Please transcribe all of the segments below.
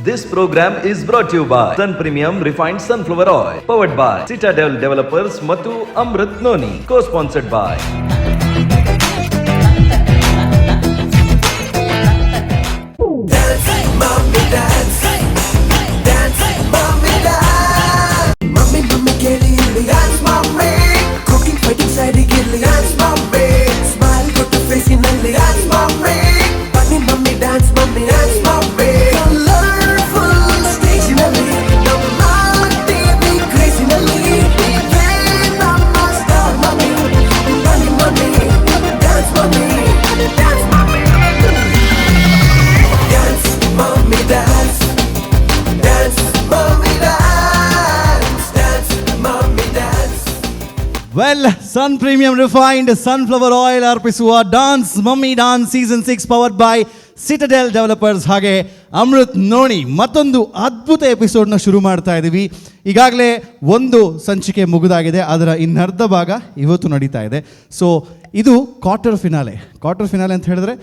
This program is brought you by Sun Premium Refined Sunflower Oil, powered by Citadel Developers ಮತ್ತು Amrit Noni, co sponsored by mummy mummy ಕೇಳಿ ಇಲ್ಲಿ dance mummy, cooking fighting ಸೈಡಿಗೆ ಇರ್ಲಿ. Dance mummy, smile ಕೊಟ್ಟು ಫೇಸಿನಲ್ಲಿ. Dance mummy, ಬನ್ನಿ mummy, dance mummy, dance mummy. Colourful ಸ್ಟೇಜಿನಲ್ಲಿ, ನಮ್ಮ TV ಕ್ರೇಜಿನಲ್ಲಿ, ನೀವೇ ನಮ್ಮ ಸ್ಟಾರ್ ಮಮ್ಮಿ. ಬನ್ನಿ mummy, dance mummy, dance mummy, dance mummy, dance, dance mummy, dance, dance mummy, dance. Well, Sun Premium Refined Sunflower Oil ಅರ್ಪಿಸುವ Dance Mummy Dance season 6, powered by Citadel Developers ಹಾಗೆ ಅಮೃತ್ ನೋಣಿ, ಮತ್ತೊಂದು ಅದ್ಭುತ ಎಪಿಸೋಡ್ನ ಶುರು ಮಾಡ್ತಾ ಇದ್ದೀವಿ. ಈಗಾಗಲೇ ಒಂದು ಸಂಚಿಕೆ ಮುಗಿದಾಗಿದೆ. ಅದರ ಇನ್ನರ್ಧ ಭಾಗ ಇವತ್ತು ನಡೀತಾ ಇದೆ. ಸೊ ಇದು quarter finale. Quarter finale ಅಂತ ಹೇಳಿದ್ರೆ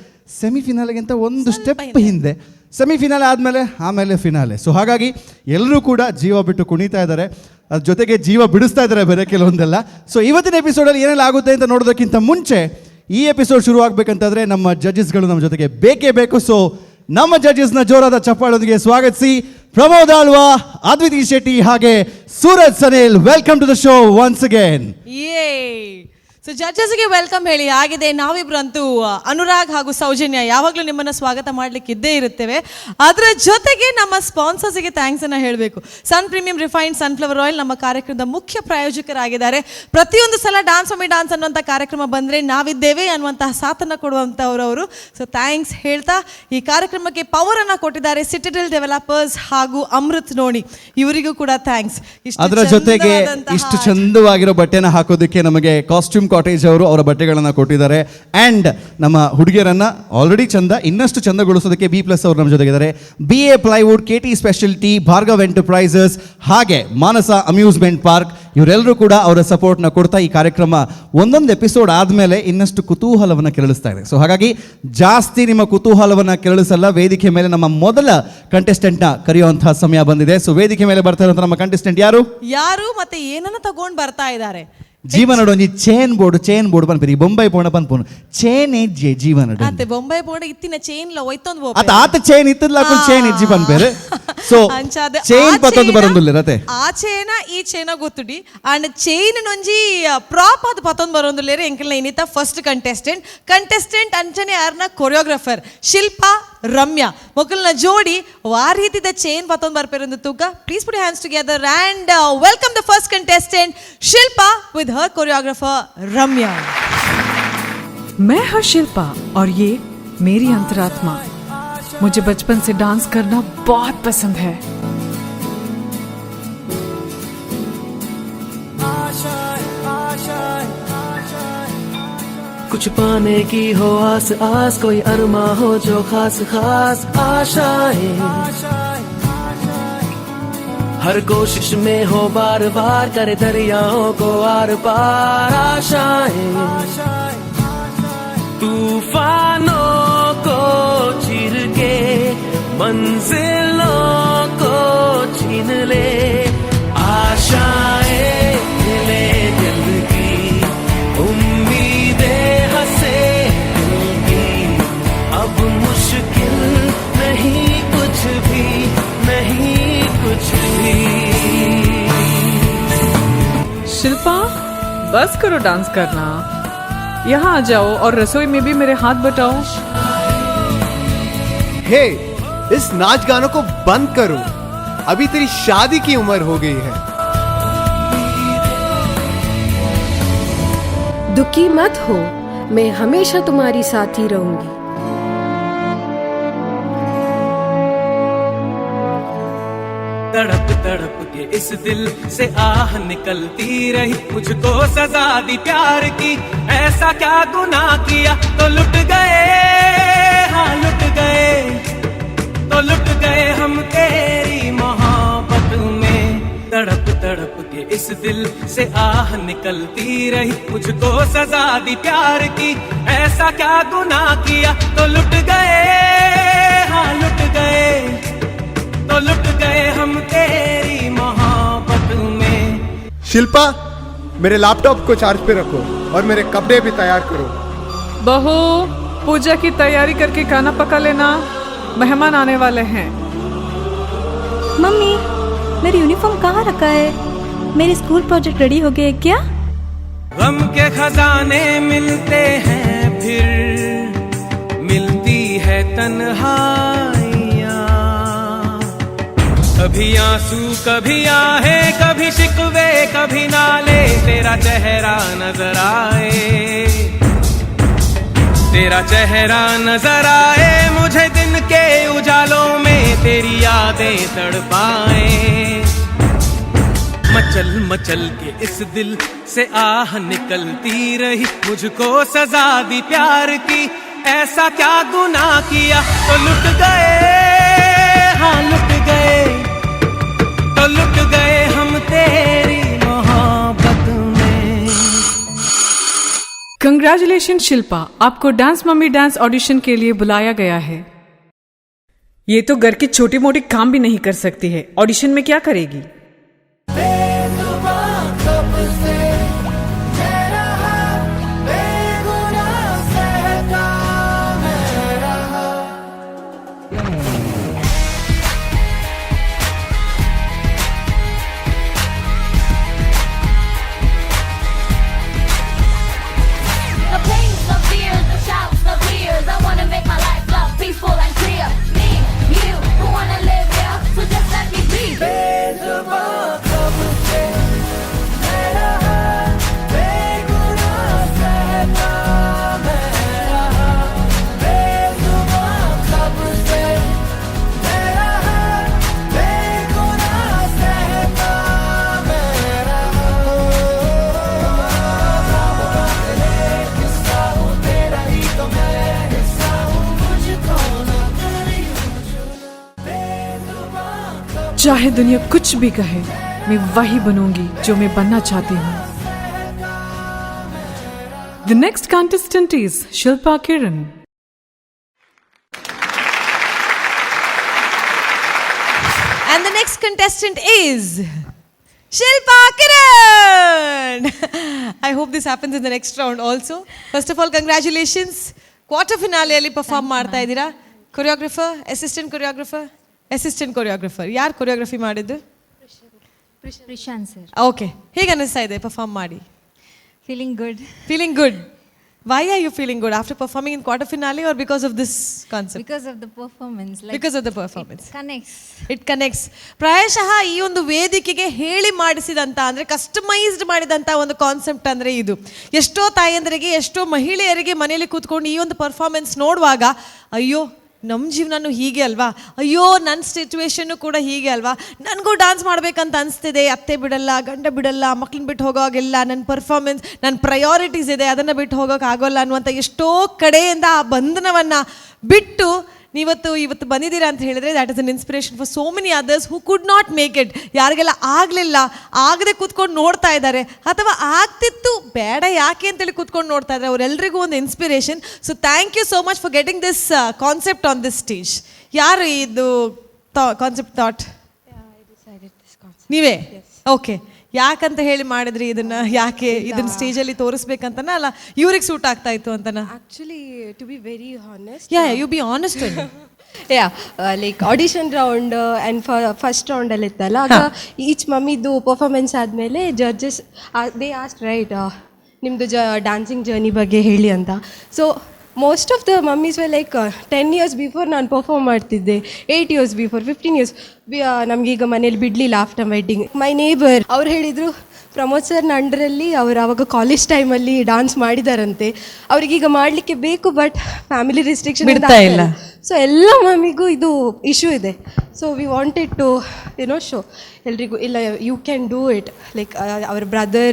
ಸೆಮಿಫಿನಾಲೆಗಿಂತ ಒಂದು ಸ್ಟೆಪ್ ಹಿಂದೆ. ಸೆಮಿಫಿನಾಲೆ ಆದಮೇಲೆ ಆಮೇಲೆ ಫಿನಾಲೆ. ಸೊ ಹಾಗಾಗಿ ಎಲ್ಲರೂ ಕೂಡ ಜೀವ ಬಿಟ್ಟು ಕುಣಿತಾ ಇದ್ದಾರೆ. ಅದ್ರ ಜೊತೆಗೆ ಜೀವ ಬಿಡಿಸ್ತಾ ಇದ್ದಾರೆ ಬೇರೆ ಕೆಲವೊಂದೆಲ್ಲ. ಸೊ ಇವತ್ತಿನ ಎಪಿಸೋಡಲ್ಲಿ ಏನೆಲ್ಲ ಆಗುತ್ತೆ ಅಂತ ನೋಡೋದಕ್ಕಿಂತ ಮುಂಚೆ, ಈ ಎಪಿಸೋಡ್ ಶುರು ಆಗಬೇಕಂತಂದ್ರೆ ನಮ್ಮ ಜಡ್ಜಸ್ಗಳು ನಮ್ಮ ಜೊತೆಗೆ ಬೇಕೇ ಬೇಕು. ಸೊ ನಮ್ಮ ಜಡ್ಜಸ್ನ ಜೋರಾದ ಚಪ್ಪಾಳೊಂದಿಗೆ ಸ್ವಾಗತಿಸಿ. ಪ್ರಮೋದ್ ಆಳ್ವಾ, ಅದ್ವಿತಿ ಶೆಟ್ಟಿ ಹಾಗೆ Suraj ಸನೇಲ್, welcome to the show once again. ಯೇ, ಸೊ ಜಡ್ಜಸ್ಗೆ welcome ಹೇಳಿ ಆಗಿದೆ. ನಾವಿಬ್ರಂತೂ ಅನುರಾಗ್ ಹಾಗೂ ಸೌಜನ್ಯ ಯಾವಾಗಲೂ ನಿಮ್ಮನ್ನು ಸ್ವಾಗತ ಮಾಡಲಿಕ್ಕೆ ಇದ್ದೇ ಇರುತ್ತೇವೆ. ಅದರ ಜೊತೆಗೆ ನಮ್ಮ ಸ್ಪಾನ್ಸರ್ಸ್ಗೆ thanks ಅನ್ನ ಹೇಳಬೇಕು. Sun Premium Refined Sunflower Oil ನಮ್ಮ ಕಾರ್ಯಕ್ರಮದ ಮುಖ್ಯ ಪ್ರಾಯೋಜಕರಾಗಿದ್ದಾರೆ. ಪ್ರತಿಯೊಂದು ಸಲ dance mummy dance ಅನ್ನುವಂಥ ಕಾರ್ಯಕ್ರಮ ಬಂದರೆ ನಾವಿದ್ದೇವೆ ಅನ್ನುವಂತಹ ಸಾಥನ್ನು ಕೊಡುವಂಥವ್ರು ಅವರು. ಸೊ thanks ಹೇಳ್ತಾ, ಈ ಕಾರ್ಯಕ್ರಮಕ್ಕೆ ಪವರ್ ಅನ್ನ ಕೊಟ್ಟಿದ್ದಾರೆ ಸಿಟಡೆಲ್ ಡೆವಲಪರ್ಸ್ ಹಾಗೂ ಅಮೃತ್ ನೋಣಿ. ಇವರಿಗೂ ಕೂಡ thanks. ಅದರ ಜೊತೆಗೆ ಇಷ್ಟು ಚಂದವಾಗಿರೋ ಬಟ್ಟೆನ ಹಾಕೋದಕ್ಕೆ ನಮಗೆ ಕಾಸ್ಟ್ಯೂಮ್ ಕಾಟೇಜ್ ಅವರು ಅವರ ಬಟ್ಟೆಗಳನ್ನು ಕೊಟ್ಟಿದ್ದಾರೆ. ಆ್ಯಂಡ್ ನಮ್ಮ ಹುಡುಗಿಯರನ್ನ ಆಲ್ರೆಡಿ ಚಂದ, ಇನ್ನಷ್ಟು ಚಂದಗೊಳಿಸೋದಕ್ಕೆ ಬಿ ಪ್ಲಸ್ ಅವರು ನಮ್ಮ ಜೊತೆಗಿದ್ದಾರೆ. B A plywood, K T speciality, Bhargav enterprises ಹಾಗೆ ಮಾನಸ ಅಮ್ಯೂಸ್ಮೆಂಟ್ ಪಾರ್ಕ್, ಇವರೆಲ್ಲರೂ ಕೂಡ ಅವರ ಸಪೋರ್ಟ್ನ ಕೊಡ್ತಾ ಈ ಕಾರ್ಯಕ್ರಮ ಒಂದೊಂದು ಎಪಿಸೋಡ್ ಆದಮೇಲೆ ಇನ್ನಷ್ಟು ಕುತೂಹಲವನ್ನು ಕೆರಳಿಸ್ತಾ ಇದೆ. ಸೊ ಹಾಗಾಗಿ ಜಾಸ್ತಿ ನಿಮ್ಮ ಕುತೂಹಲವನ್ನು ಕೆರಳಿಸಲ್ಲ. ವೇದಿಕೆ ಮೇಲೆ ನಮ್ಮ ಮೊದಲ ಕಂಟೆಸ್ಟೆಂಟ್ನ ಕರೆಯುವಂತಹ ಸಮಯ ಬಂದಿದೆ. ಸೊ ವೇದಿಕೆ ಮೇಲೆ ಬರ್ತಾ ಇರುವಂಥ ನಮ್ಮ ಕಂಟೆಸ್ಟೆಂಟ್ ಯಾರು? ಯಾರು ಮತ್ತೆ ಏನನ್ನ ತಗೊಂಡ್ ಬರ್ತಾ ಇದ್ದಾರೆ? ಜೀವನಡ್ ಒಂಜಿ ಚೇನ್ ಬೋರ್ಡು, ಚೇನ್ ಬೋರ್ಡ್ ಪನ್ಪೇರು. ಬೊಂಬೈ ಪೋಣ ಪನ್ಪುನು ಚೇನ್ ಏಜ್ಜೆ ಜೀವನಡ್. ಅತ್ತೆ, ಬೊಂಬೈ ಬೋರ್ಡ್ ಇತ್ತಿನ ಚೈನ್ ಲ ಒಯ್ತೊಂದು. ಅತ್ತ ಆತ ಚೇನ್ ಇತ್ತದ್ಲ ಚೇನ್ ಇಜ್ಜಿ ಪನ್ಪೇರು. ಸೊ ಅಂಚಾದ ಚೇನ್ ಪತ್ತೊಂದು ಬರೊಂದುಲ್ಲೆರ್ ಅತೆ? ಆ ಚೇನ ಈ ಚೇನ ಗೊತ್ತುಡಿ. ಅಂಡ್ ಚೈನ್ ನೊಂಜಿ ಪ್ರಾಪ್ ಅದು ಪತ್ತೊಂದು ಬರೋಂದುಲ್ಲೇರು ಎಂಕಲ್ನ ಇನ್ನಿತ first contestant. Contestant ಅಂಚನೆ ಯಾರನ್ನ ಕೊರಿಯೋಗ್ರಾಫರ್ ಶಿಲ್ಪಾ ರಮ್ಯಾ ಮೊಕಲ್ನ ಜೋಡಿ ವಾ ರೀತಿದ ಚೈನ್ ಪತ್ತೊಂದು ಬರ್ಪೇರೊಂದು ತೂಕ. Please put hands together and welcome the first contestant, Shilpa, with her choreographer Ramya. मैं हूँ शिल्पा और ये मेरी अंतरात्मा। मुझे बचपन से डांस करना बहुत पसंद है। कुछ पाने की हो आस आस, कोई अरमा हो जो खास खास आशाएं, हर कोशिश में हो बार बार, करे दरियाओं को आर पार आशाएं, तूफानों को चीर के मंजिलों को छीन ले, आशाएं खिले दिल की, उम्मीदें हंसे दिल की, अब मुश्किल नहीं कुछ भी, नहीं कुछ भी। शिल्पा, बस करो डांस करना। यहाँ आ जाओ और रसोई में भी मेरे हाथ बटाओ। हे, इस नाच गानों को बंद करो। अभी तेरी शादी की उम्र हो गई है। दुखी मत हो, मैं हमेशा तुम्हारी साथी रहूंगी। तड़प तड़प के इस दिल से आह निकलती रही, मुझको सजा दी प्यार की, ऐसा क्या गुनाह किया तो लुट गए, हाँ लुट गए, तो लुट गए हम तेरी मोहब्बत में। तड़प तड़प के इस दिल से आह निकलती रही, मुझको सजा दी प्यार की, ऐसा क्या गुनाह किया तो लुट गए, हाँ लुट गए, तो Shilpa, मेरे लैपटॉप को चार्ज पे रखो और मेरे कपड़े भी तैयार करो। बहू, पूजा की तैयारी करके खाना पका लेना, मेहमान आने वाले हैं। मम्मी, मेरी यूनिफॉर्म कहाँ रखा है? मेरे school project ready हो गए क्या? गम के खजाने मिलते हैं, फिर मिलती है तन्हाइयाँ। कभी आंसू, कभी आहें, कभी शिकवे, कभी नाले, तेरा चेहरा नजर आए, तेरा चेहरा नजर आए मुझे। दिन के उजालों में तेरी यादें तड़पाए। मचल मचल के इस दिल से आह निकलती रही, मुझको सजा दी प्यार की, ऐसा क्या गुनाह किया? तो लुट गए, हाँ लुट गए, तो लुट गए हम तेरी मोहब्बत में। कंग्रेचुलेशन शिल्पा, आपको dance mummy dance audition के लिए बुलाया गया है। ये तो घर की छोटी मोटी काम भी नहीं कर सकती है, ऑडिशन में क्या करेगी? कब से मैं रहा बेगुनाह, सहता मैं रहा। The pains, the fears, the shouts, the tears. I wanna make my life love peaceful and clear. Me, you, who wanna live here? So just let me be. Bezubaan कब से मैं रहा बेगुनाह, सहता मैं रहा। बेजुबां कब से मैं रहा बेगुनाह, सहता मैं रहा। हिस्सा हूँ तेरा ही तो मैं हिस्सा हूँ, मुझको ना करियो। चाहे दुनिया कुछ भी कहे, मैं वही बनूंगी जो मैं बनना चाहती हूँ। The next contestant is Shilpa Kiran. And the next contestant is Shilpa Kiran. I hope this happens in the next round also. First of all, congratulations. Quarter ಫಿನಾಲೆಯಲ್ಲಿ perform ಮಾಡ್ತಾ ಇದ್ದೀರಾ. Choreographer, assistant choreographer, assistant choreographer, ಯಾರು choreography ಮಾಡಿದ್ದು? Prashant sir. Okay, ಹೇಗೆ ಅನ್ನಿಸ್ತಾ ಇದೆ perform ಮಾಡಿ? Feeling good. Feeling good. Why are you feeling good? After performing in quarter finale or because of this concept? Because of the performance. Because of the performance. Connects. It connects. ಪ್ರಾಯಶಃ ಈ ಒಂದು ವೇದಿಕೆಗೆ ಹೇಳಿ ಮಾಡಿಸಿದಂಥ, ಅಂದರೆ customised ಮಾಡಿದಂಥ ಒಂದು concept ಅಂದರೆ ಇದು. ಎಷ್ಟೋ ತಾಯಂದರಿಗೆ, ಎಷ್ಟೋ ಮಹಿಳೆಯರಿಗೆ ಮನೆಯಲ್ಲಿ ಕೂತ್ಕೊಂಡು ಈ ಒಂದು ಪರ್ಫಾರ್ಮೆನ್ಸ್ ನೋಡುವಾಗ, ಅಯ್ಯೋ, ನಮ್ಮ ಜೀವನನೂ ಹೀಗೆ ಅಲ್ವಾ, ಅಯ್ಯೋ, ನನ್ನ ಸಿಚುವೇಶನ್ನು ಕೂಡ ಹೀಗೆ ಅಲ್ವಾ, ನನಗೂ ಡಾನ್ಸ್ ಮಾಡಬೇಕಂತ ಅನಿಸ್ತಿದೆ, ಅತ್ತೆ ಬಿಡಲ್ಲ, ಗಂಡ ಬಿಡಲ್ಲ, ಮಕ್ಳನ್ನ ಬಿಟ್ಟು ಹೋಗೋವಾಗಿಲ್ಲ, ನನ್ನ ಪರ್ಫಾರ್ಮೆನ್ಸ್, ನನ್ನ ಪ್ರಯಾರಿಟೀಸ್ ಇದೆ, ಅದನ್ನು ಬಿಟ್ಟು ಹೋಗೋಕೆ ಆಗೋಲ್ಲ ಅನ್ನುವಂಥ ಎಷ್ಟೋ ಕಡೆಯಿಂದ ಆ ಬಂಧನವನ್ನು ಬಿಟ್ಟು ನೀವತ್ತು ಇವತ್ತು ಬಂದಿದ್ದೀರಾ ಅಂತ ಹೇಳಿದ್ರೆ, that is an inspiration for so many others who could not make it. ಯಾರಿಗೆಲ್ಲ ಆಗಲಿಲ್ಲ, ಆಗದೆ ಕೂತ್ಕೊಂಡು ನೋಡ್ತಾ ಇದ್ದಾರೆ, ಅಥವಾ ಆಗ್ತಿತ್ತು, ಬೇಡ ಯಾಕೆ ಅಂತೇಳಿ ಕೂತ್ಕೊಂಡು ನೋಡ್ತಾ ಇದ್ದಾರೆ, ಅವರೆಲ್ಲರಿಗೂ ಒಂದು inspiration. So thank you so much for getting this concept on this stage. ಯಾರು ಇದು ಕಾನ್ಸೆಪ್ಟ್ ಥಾಟ್? ನೀವೇ? ಓಕೆ, ಯಾಕಂತ ಹೇಳಿ ಮಾಡಿದ್ರಿ ಇದನ್ನ? ಯಾಕೆ ಇದನ್ನ ಸ್ಟೇಜಲ್ಲಿ ತೋರಿಸ್ಬೇಕಂತನ, ಅಲ್ಲ ಇವ್ರಿಗೆ ಸೂಟ್ ಆಗ್ತಾ ಇತ್ತು ಅಂತನಾ? Actually, to be very honest, Yeah, you be honest. Yeah, like audition round and first ರೌಂಡಲ್ಲಿ ಇತ್ತಲ್ಲ, ಆಗ ಈಚ್ ಮಮ್ಮಿದು ಪರ್ಫಾರ್ಮೆನ್ಸ್ ಆದಮೇಲೆ judges they asked, right, ನಿಮ್ಮದು ಜ ಡ್ಯಾನ್ಸಿಂಗ್ ಜರ್ನಿ ಬಗ್ಗೆ ಹೇಳಿ ಅಂತ. So most of the mummies were like, 10 years before ನಾನು perform ಮಾಡ್ತಿದ್ದೆ, 8 years before, 15 years. ನಮಗೀಗ ಮನೇಲಿ ಬಿಡಲಿಲ್ಲ. After wedding my neighbour ಅವ್ರು ಹೇಳಿದರು, ಪ್ರಮೋದ್ ಸರ್ನ ಅಂಡರಲ್ಲಿ ಅವರು ಆವಾಗ ಕಾಲೇಜ್ ಟೈಮಲ್ಲಿ ಡಾನ್ಸ್ ಮಾಡಿದಾರಂತೆ, ಅವ್ರಿಗೀಗ ಮಾಡಲಿಕ್ಕೆ ಬೇಕು, but family restriction. ಬಿಡ್ತಾ ಇಲ್ಲ. ಸೊ ಎಲ್ಲ ಮಮ್ಮಿಗೂ ಇದು ಇಶ್ಯೂ ಇದೆ. So we wanted to show ಎಲ್ರಿಗೂ, ಇಲ್ಲ, you can do it. Like ಅವ್ರ brother,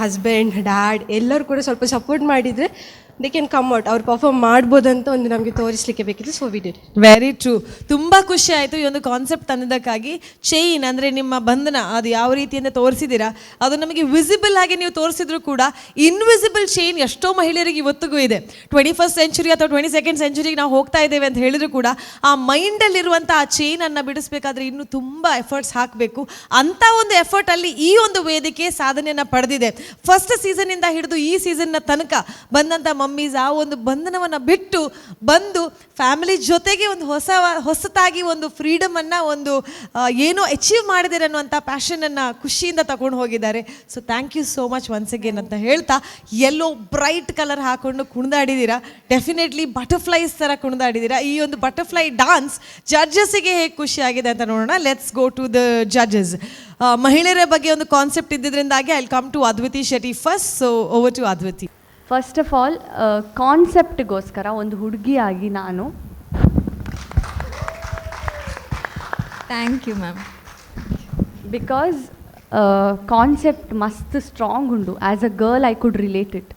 husband, dad ಎಲ್ಲರೂ ಕೂಡ ಸ್ವಲ್ಪ ಸಪೋರ್ಟ್ ಮಾಡಿದರೆ they can come out, ಅವ್ರು perform ಮಾಡ್ಬೋದಂತ ಒಂದು ನಮಗೆ ತೋರಿಸಲಿಕ್ಕೆ ಬೇಕಿತ್ತು. So we did. Very true. ತುಂಬ ಖುಷಿ ಆಯಿತು ಈ ಒಂದು ಕಾನ್ಸೆಪ್ಟ್ ತಂದಿದ್ದಕ್ಕಾಗಿ. ಚೈನ್ ಅಂದರೆ ನಿಮ್ಮ ಬಂಧನ, ಅದು ಯಾವ ರೀತಿಯಿಂದ ತೋರಿಸಿದ್ದೀರಾ, ಅದು ನಮಗೆ ವಿಸಿಬಲ್ ಆಗಿ ನೀವು ತೋರಿಸಿದ್ರು ಕೂಡ ಇನ್ವಿಸಿಬಲ್ ಚೈನ್ ಎಷ್ಟೋ ಮಹಿಳೆಯರಿಗೆ ಇವತ್ತಿಗೂ ಇದೆ. 21st century ಅಥವಾ 22nd ಸೆಂಚುರಿಗೆ ನಾವು ಹೋಗ್ತಾ ಇದ್ದೇವೆ ಅಂತ ಹೇಳಿದ್ರು ಕೂಡ ಆ ಮೈಂಡಲ್ಲಿರುವಂಥ ಆ ಚೈನನ್ನು ಬಿಡಿಸ್ಬೇಕಾದ್ರೆ ಇನ್ನೂ ತುಂಬ ಎಫರ್ಟ್ಸ್ ಹಾಕಬೇಕು. ಅಂಥ ಒಂದು ಎಫರ್ಟಲ್ಲಿ ಈ ಒಂದು ವೇದಿಕೆ ಸಾಧನೆಯನ್ನು ಪಡೆದಿದೆ. ಫಸ್ಟ್ ಸೀಸನ್ನಿಂದ ಹಿಡಿದು ಈ ಸೀಸನ್ನ ತನಕ ಬಂದಂಥ ಮಮ್ಮೀಸ್ ಆ ಒಂದು ಬಂಧನವನ್ನು ಬಿಟ್ಟು ಬಂದು ಫ್ಯಾಮಿಲಿ ಜೊತೆಗೆ ಒಂದು ಹೊಸ ಹೊಸತಾಗಿ ಒಂದು ಫ್ರೀಡಮನ್ನು, ಒಂದು ಏನೋ ಅಚೀವ್ ಮಾಡಿದ್ದಾರೆ ಅನ್ನುವಂಥ ಪ್ಯಾಷನನ್ನು ಖುಷಿಯಿಂದ ತಗೊಂಡು ಹೋಗಿದ್ದಾರೆ. So thank you so much once again ಅಂತ ಹೇಳ್ತಾ, ಎಲ್ಲೋ ಬ್ರೈಟ್ ಕಲರ್ ಹಾಕೊಂಡು ಕುಣಿದಾಡಿದ್ದೀರಾ. ಡೆಫಿನೆಟ್ಲಿ ಬಟರ್ಫ್ಲೈಸ್ ಥರ ಕುಣಿದಾಡಿದ್ದೀರಾ. ಈ ಒಂದು ಬಟರ್ಫ್ಲೈ ಡಾನ್ಸ್ ಜಡ್ಜಸ್ಸಿಗೆ ಹೇಗೆ ಖುಷಿ ಆಗಿದೆ ಅಂತ ನೋಡೋಣ. Let's go to the judges. ಮಹಿಳೆಯರ ಬಗ್ಗೆ ಒಂದು concept ಇದ್ದಿದ್ದರಿಂದಾಗಿ I come to Adviti Shetty first. So over to Adviti. First of all, ಕಾನ್ಸೆಪ್ಟ್ಗೋಸ್ಕರ ಒಂದು ಹುಡುಗಿಯಾಗಿ ನಾನು Thank you, ma'am. Because concept ಮಸ್ತ್ ಸ್ಟ್ರಾಂಗ್ ಉಂಡು. As a girl, I could relate it,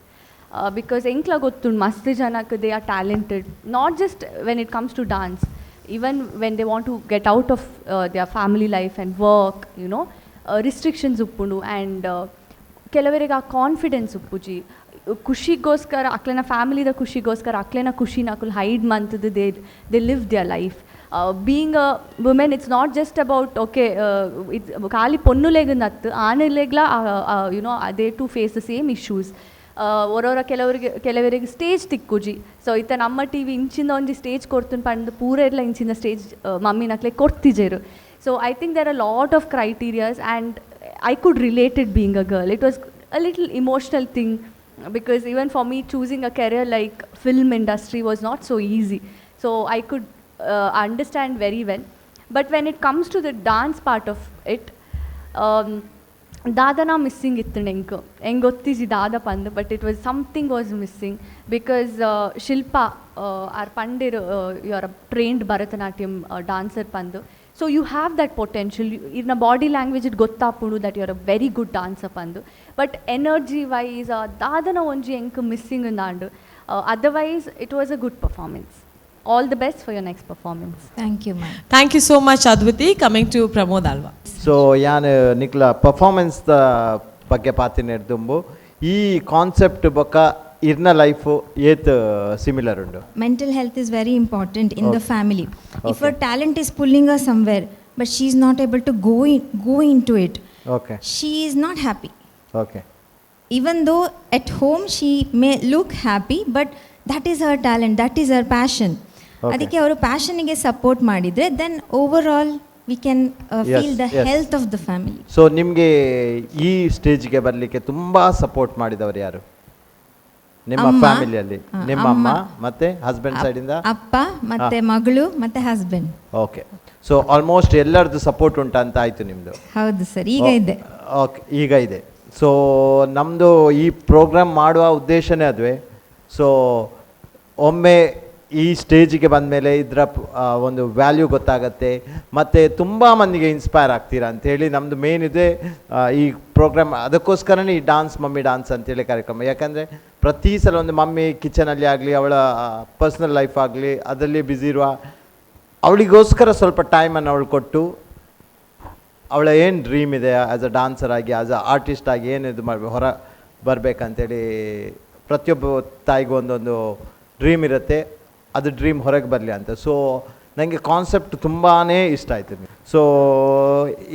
because ಎಂಕ್ಲ ಗೊತ್ತುಂಡು, ಮಸ್ತ್ ಜನಕ್ಕೆ they are talented, not just when it comes to dance, even when they want to get out of their family life and work, restrictions ಉಪ್ಪುಂಡು. And ಕೆಲವರಿಗೆ ಆ confidence ಉಪ್ಪುಜಿ. ಖುಷಿಗೋಸ್ಕರ, ಅಕ್ಲೆನ ಫ್ಯಾಮಿಲಿದ ಖುಷಿಗೋಸ್ಕರ ಅಕ್ಲೆನ ಖುಷಿನ ಅಕುಲು hide ಮಂತದ್ದು they live their life. Being a women, it's not just about, okay, it's ಖಾಲಿ ಪೊನ್ನುಲೆಗ್ ನತ್ತು ಆನುಲೆಗ್ಲ they too face the same issues. ಒರೋರ ಕೆಲವರಿಗೆ ಕೆಲವರಿಗೆ stage ತಿಕ್ಕುಜಿ. ಸೊ ಇತ್ತ ನಮ್ಮ ಟಿ ವಿ ಇಂಚಿಂದ ಒಂಜಿ ಸ್ಟೇಜ್ ಕೊಡ್ತುನ್ ಪಂದ್ ಪೂರ ಇರ್ಲ ಇಂಚಿಂದ stage ಮಮ್ಮಿನಕ್ಲೆ ಕೊಡ್ತಿಜೆರು. So I think there are lot of criterias, and I could relate it being a girl. It was a little emotional thing because even for me, choosing a career like film industry was not so easy. So I could understand very well. But when it comes to the dance part of it, ದಾದನ missing ಇತ್ತು ಎಂಕ್. ಎಂಗ್ ಗೊತ್ತಿಜಿ ದಾದ ಪಂದ್, but it was something was missing because Shilpa R ಪಂಡಿರ್, you are a trained Bharatanatyam dancer ಪಂದು. So you have that potential. ಇರ್ನ body language it ಗೊತ್ತಾಪುಂಡು that you are a very good dancer ಪಂದು. But energy wise ದಾದನ ಒಂಜಿ ಎಂಕ್ missing ಉಂದಾಂಡು. Otherwise, it was a good performance. All the best for your next performance. Thank you, ma'am. Thank you so much, Adviti. Coming to Pramod Alva. So ಯಾನ್ ನಿಕ್ಲ performance the ಬಗ್ಗೆ ಪಾತಿನ ದುಂಬು ಈ concept ಬೊಕ್ಕ ಇರ್ನ life ಏತ್ similar ಉಂಡು? Mental health is very important in the family. If her talent is pulling her somewhere, but she is not able to go into it, okay she is not happy. Okay Even though at home she may look happy, but that is her talent, that is her passion. ಅದಕ್ಕೆ ಅವರು ಪ್ಯಾಷನ್ಗೆ support ಮಾಡಿದರೆ, then overall we can feel the health of the family. So ನಿಮಗೆ ಈ ಸ್ಟೇಜ್ಗೆ ಬರಲಿಕ್ಕೆ ತುಂಬ support ಮಾಡಿದವರು ಯಾರು ನಿಮ್ಮ ಅಮ್ಮ. ಫ್ಯಾಮಿಲಿಯಲ್ಲಿ? ನಿಮ್ಮ ಅಮ್ಮ. ಅಮ್ಮ. ಮತ್ತೆ ಹಸ್ಬೆಂಡ್ ಸೈಡಿಂದ? ಅಪ್ಪ ಮತ್ತೆ ಮಗಳು ಮತ್ತೆ husband. Okay, so almost ಎಲ್ಲರದ್ದು ಸಪೋರ್ಟ್ ಉಂಟಾ ಅಂತ ಆಯಿತು ನಿಮ್ಮದು. ಹೌದು ಸರ್, ಈಗ ಇದೆ. ಓಕೆ, ಈಗ ಇದೆ. ಸೊ ನಮ್ಮದು ಈ ಪ್ರೋಗ್ರಾಮ್ ಮಾಡುವ ಉದ್ದೇಶನೇ ಅದುವೇ. ಸೊ ಒಮ್ಮೆ ಈ ಸ್ಟೇಜಿಗೆ ಬಂದಮೇಲೆ ಇದರ ಒಂದು ವ್ಯಾಲ್ಯೂ ಗೊತ್ತಾಗತ್ತೆ ಮತ್ತು ತುಂಬ ಮಂದಿಗೆ ಇನ್ಸ್ಪೈರ್ ಆಗ್ತೀರಾ ಅಂಥೇಳಿ ನಮ್ಮದು ಮೇನ್ ಇದೆ ಈ ಪ್ರೋಗ್ರಾಮ್. ಅದಕ್ಕೋಸ್ಕರನೇ ಈ dance mummy dance ಅಂತೇಳಿ ಕಾರ್ಯಕ್ರಮ. ಯಾಕಂದರೆ ಪ್ರತಿ ಸಲ ಒಂದು ಮಮ್ಮಿ ಕಿಚನಲ್ಲಿ ಆಗಲಿ, ಅವಳ ಪರ್ಸ್ನಲ್ ಲೈಫ್ ಆಗಲಿ, ಅದರಲ್ಲಿ ಬ್ಯುಸಿ ಇರುವ ಅವಳಿಗೋಸ್ಕರ ಸ್ವಲ್ಪ ಟೈಮನ್ನು ಅವಳು ಕೊಟ್ಟು, ಅವಳ ಏನು ಡ್ರೀಮ್ ಇದೆ, as a dancer ಆಗಿ, as a artist ಆಗಿ ಏನು ಇದು ಮಾಡಬೇಕು, ಹೊರ ಬರಬೇಕಂತೇಳಿ, ಪ್ರತಿಯೊಬ್ಬ ತಾಯಿಗೂ ಒಂದೊಂದು ಡ್ರೀಮ್ ಇರುತ್ತೆ, ಅದು ಡ್ರೀಮ್ ಹೊರಗೆ ಬರಲಿ ಅಂತ. ಸೊ ನನಗೆ ಕಾನ್ಸೆಪ್ಟ್ ತುಂಬಾ ಇಷ್ಟ ಆಯಿತು. ಸೊ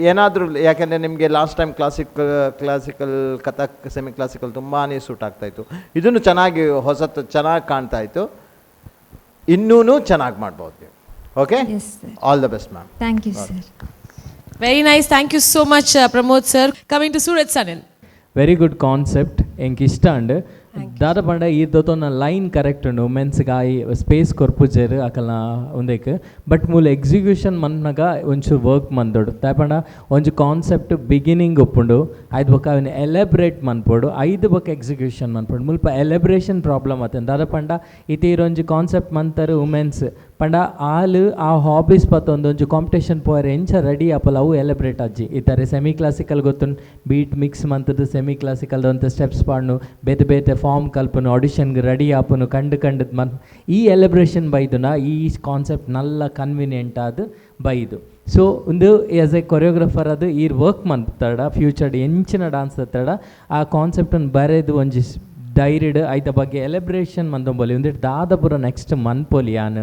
ಏನಾದರೂ, ಯಾಕೆಂದರೆ ನಿಮಗೆ last time classical, Kathak, semi classical ತುಂಬಾ ಸೂಟ್ ಆಗ್ತಾಯಿತ್ತು. ಇದನ್ನು ಚೆನ್ನಾಗಿ ಹೊಸತು ಚೆನ್ನಾಗಿ ಕಾಣ್ತಾಯಿತ್ತು. ಇನ್ನೂ ಚೆನ್ನಾಗಿ ಮಾಡ್ಬೋದು ನೀವು. Okay. Yes, sir. All the best, ma'am. Thank you, sir. Very nice. Thank you so much, Pramod sir. Coming to Suraj Sanil. Very good concept. ಎಂಕ್ ಇಷ್ಟ ಅಂಡ್ ದಾದ ಪಂಡ ಈ ದೊತೊನ್ನ ಲೈನ್ ಕರೆಕ್ಟ್ ಉಂಡು. ವುಮೆನ್ಸ್ಗಾಯಿ ಸ್ಪೇಸ್ ಕೊರ್ಪುಜೆರ್ ಅಕಲ್ನ ಉಂದೆಕ್, ಬಟ್ ಮೂಲ ಎಕ್ಸಿಕ್ಯೂಷನ್ ಮನ್ಪನಗ ಒಂಚೂರು ವರ್ಕ್ ಮಂದೊಡು. ದಾಯೆ ಪಂಡ ಒಂಜಿ ಕಾನ್ಸೆಪ್ಟ್ ಬಿಗಿನಿಂಗ್ ಉಪ್ಪುಂಡು, ಐದು ಬೊಕ್ಕ ಅವೆನ್ ಎಲೆಬ್ರೇಟ್ ಮನ್ಪೊಡು, ಐದು ಬೊಕ್ಕ ಎಕ್ಸಿಕ್ಯೂಷನ್ ಮನ್ಪೊಡು. ಮುಲ್ಪ ಎಲೆಬ್ರೇಷನ್ ಪ್ರಾಬ್ಲಮ್ ಆತಂಡ್. ದಾದ ಪಂಡ ಇತ್ತೆ ಈರೊಂಜಿ ಕಾನ್ಸೆಪ್ಟ್ ಮಂತರ್ ವುಮೆನ್ಸ್ ಪಂಡ ಆಲ್ ಆ ಹಾಬೀಸ್ ಪತ್ತೊಂದು ಒಂಜಿ ಕಾಂಪಿಟೇಷನ್ ಪೋಯರೆ ಎಂಚ ರೆಡಿ ಆಪಲ್ ಅವು ಎಲೆಬ್ರೇಟ್ ಅಜ್ಜಿ. ಇತ್ತಾರೆ ಸೆಮಿ ಕ್ಲಾಸಿಕಲ್ ಗೊತ್ತುಂಡು, ಬೀಟ್ ಮಿಕ್ಸ್ ಮಂತದ್ದು ಸೆಮಿ ಕ್ಲಾಸಿಕಲ್ ಒಂತೆ ಸ್ಟೆಪ್ಸ್ ಪಾಡ್ನು, ಬೇತೆ ಬೇತೆ ಫಾರ್ಮ್ ಕಲ್ಪನು, ಆಡಿಷನ್ಗೆ ರೆಡಿ ಆಪುನು, ಕಂಡು ಕಂಡು ಮನ್ ಈ ಎಲೆಬ್ರೇಷನ್ ಬೈದುನ ಈ ಕಾನ್ಸೆಪ್ಟ್ ನಲ್ಲ ಕನ್ವಿನಿಯೆಂಟ್ ಆದ್ ಬೈದು. ಸೊ ಒಂದು ಆ್ಯಸ್ ಎ ಕೊರಿಯೋಗ್ರಫರ್ ಅದು ಈ ವರ್ಕ್ ಮಂತಡ ಫ್ಯೂಚರ್ಡ್ ಎಂಚಿನ ಡಾನ್ಸ್ ತಡ ಆ ಕಾನ್ಸೆಪ್ಟನ್ನು ಬರೆದು ಒಂಜಿ ಡೈರಿಡ್ ಐತ ಬಗ್ಗೆ ಎಲೆಬ್ರೇಷನ್ ಮಂತೊಂಬೊಲಿ. ಒಂದಿಟ್ಟು ದಾದ ಪೂರ ನೆಕ್ಸ್ಟ್ ಮನ್ಪೊಲಿ ಯಾನ್